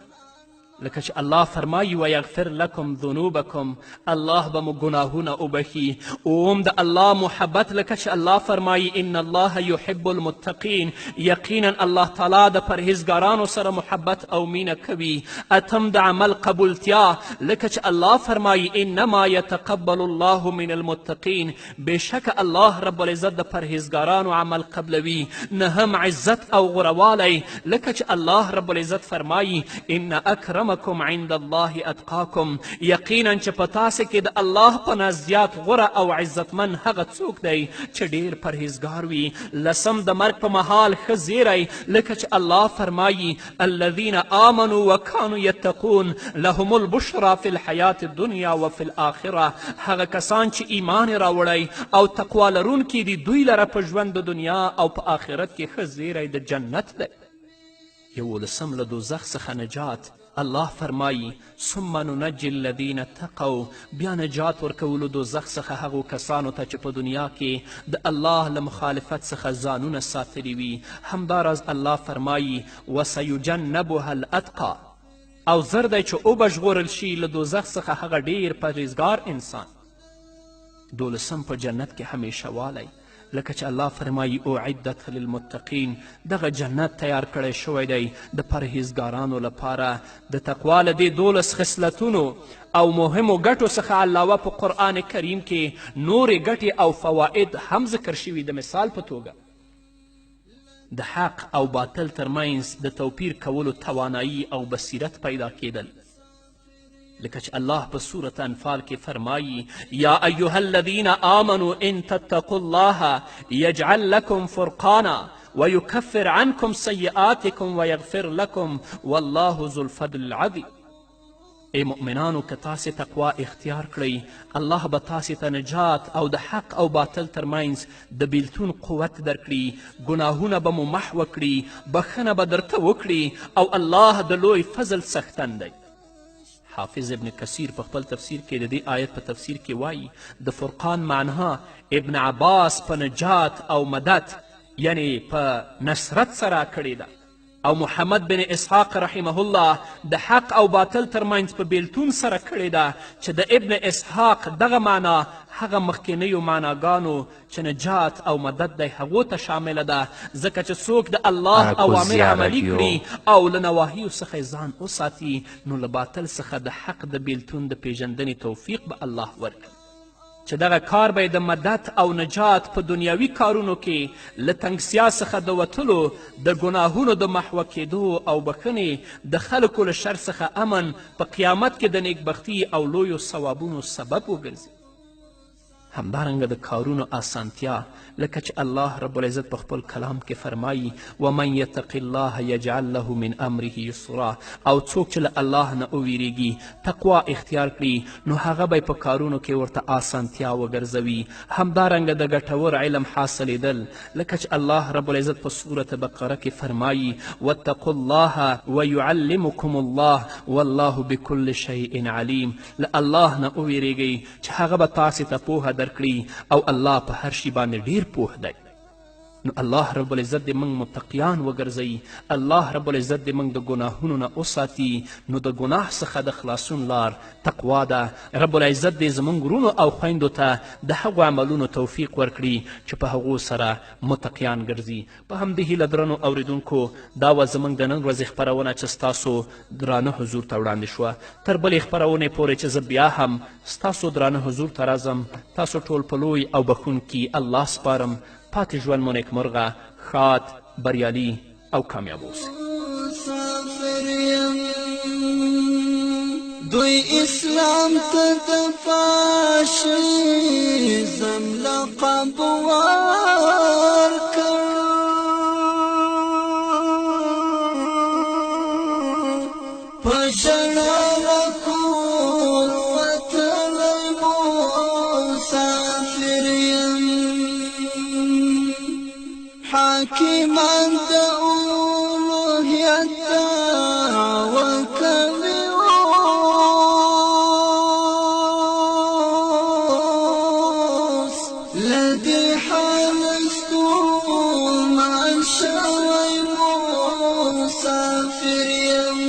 لکه چې الله فرمایي: ویغفر لکم ذنوبکم. الله به مو ګناهونه وبخښي. اووم، د الله محبت، لکه چې الله فرمایي: ان الله یحب المتقین. یقینا الله تعالی د پرهیزګارانو سره محبت او مینه کوي. اتم، د عمل قبولتیا، لکه چې الله فرمایي: انما یتقبل الله من المتقین. بېشکه الله رب العزت د پرهیزګارانو عمل قبلوي. نهم، عزت او غورهوالی، لکه چې الله رب العزت فرمایي: ان اکرمکم عند الله اتقاکم. یقینا چې په تاسې کې د الله په نزد زیات غوره او عزتمن هغه څوک دی چې ډیر پرهیزګار وي. لسم، د مرګ په مهال ښه زیری، لکه چې الله فرمایي: الذین آمنوا وکانو یتقون لهم البشرا فی الحیات الدنیا وفی الآخره. هغه کسان چې ایمان یې راوړی او تقوا لرونکي دي، دوی لره په ژوند د دنیا او په آخرت کې ښه زیری د جنت دی. یولسم، له دوزخ څخه نجات. الله فرمایي: ثم ننجي الذین اتقوا. بیا نجات ورکولو دوزخ څخه هغو کسانو ته چې په دنیا کې د الله له مخالفت څخه ځانونه ساتلي وي. همداراز الله فرمایي: وسیجنبها الاتقا. او زر دی چې وبه ژغورل شي له دوزخ څخه هغه ډیر پرهیزګار انسان. دولسم، په جنت کې همیشه والی، لکه چې الله فرمایي: اعدت للمتقین. دغه جنت تیار کړی شوی دی د پرهیزګارانو لپاره. د تقوا له دې 12 خصلتونو او مهمو ګټو څخه علاوه په قرآن کریم کې نورې ګټې او فواید هم ذکر شوي. د مثال په توګه، د حق او باطل ترمنځ د توپیر کولو توانایی او بصیرت پیدا کیدل، لکه چې الله په سورة انفال کې فرمایي: یا ایها الذین آمنوا ان تتقوا الله یجعل لکم فرقانا ویکفر عنکم سیئاتکم ویغفر لکم والله ذو الفضل العظیم. ای مؤمنانو، که تاسې تقوا اختیار کړئ، الله به تاسې ته نجات او د حق او باطل ترمنځ د بیلتون قوت درکړي، ګناهونه به مو محوه کړي، بخښنه به درته وکړي او الله د لوی فضل څښتن دی. حافظ ابن کثیر په خپل تفسیر کې د دې آیت په تفسیر کې وایي: د فرقان معنا ابن عباس په نجات او مدد یعنی په نصرت سره کړې ده، او محمد بن اسحاق رحمه الله د حق او باطل ترمنځ په بیلتون سره کړې ده، چې د ابن اسحاق دغه معنا هغه مخکنیو معناګانو چې نجات او مدد دی هغو ته شامله ده، ځکه چې څوک د الله اوامر اراکوزیا عملي راډیو. کړي او له نواهیو څخه یې ځان وساتي، نو له باطل څخه د حق د بیلتون د پیژندنې توفیق به الله ورکړي، چې دغه کار به یې د مدد او نجات په دنیوي کارونو کې له تنګسیا څخه د وتلو، د ګناهونو د محوه کېدو او بښنې، د خلکو له شر څخه امن، په قیامت کې د نیکبختي او لویو ثوابونو سبب وګرځي. همدارنګه د کارونو اسانتیا، لکه چې الله رب العزت په خپل کلام کې فرمایي: ومن یتق الله یجعل له من امره یسرا. او څوک چې له الله نه وویریږي، تقوا اختیار کړي، نو هغه به په کارونو کې ورته اسانتیا وګرځوي. همدارنګه د ګټور علم حاصلېدل، لکه چې الله رب العزت په سورة بقره کې فرمایي: واتقوا الله ویعلمکم الله والله بكل شیء علیم. له الله نه وویریږئ چې هغه به تاسې ته پوهه درکړي او الله په هر شي باندې ډیر پوه دی. نو الله رب العزت دې موږ متقیان وګرځوي، الله رب العزت دې موږ د ګناهونو نه وساتي. نو د ګناه څخه د خلاصون لار تقوا ده. رب العزت دې زموږ وروڼو او خویندو ته د هغو عملونو توفیق ورکړي چې په هغو سره متقیان ګرځي. په همدې هیله درنو اوریدونکو، دا وه زموږ د نن ورځې خپرونه چې ستاسو درانه حضور ته وړاندې شوه. تر بلې خپرونې پورې چې زه بیا هم ستاسو درانه حضور ته راځم، تاسو ټول په لوی او بښونکي الله سپارم. پاتې ژوند مو نیکمرغه، ښاد، بریالي او کامیاب اوسئ. دوی اسلام ته د فاشیزم لقب ورکړ. په ژړا له کور وتلی مسافر یم، حاکمان د اولوهیت دعوه کوي اوس، له دې حاله ستومان شوی مسافر یم،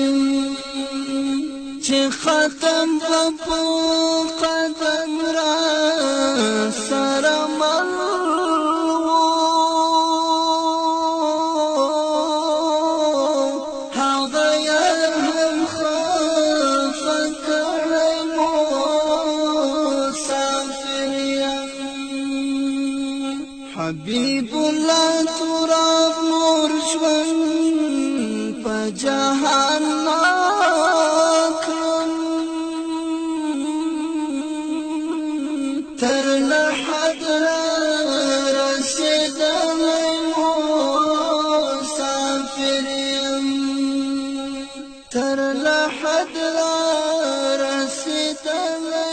چې ختم به په قدم را سره مل وو، هغه یار هم خفه کړی مسافر یم. حبیب الله تراب نور ژوند په جهان کړم، تر لحد را رسېدلی مسافر یم، تر لحد را رسېدلی.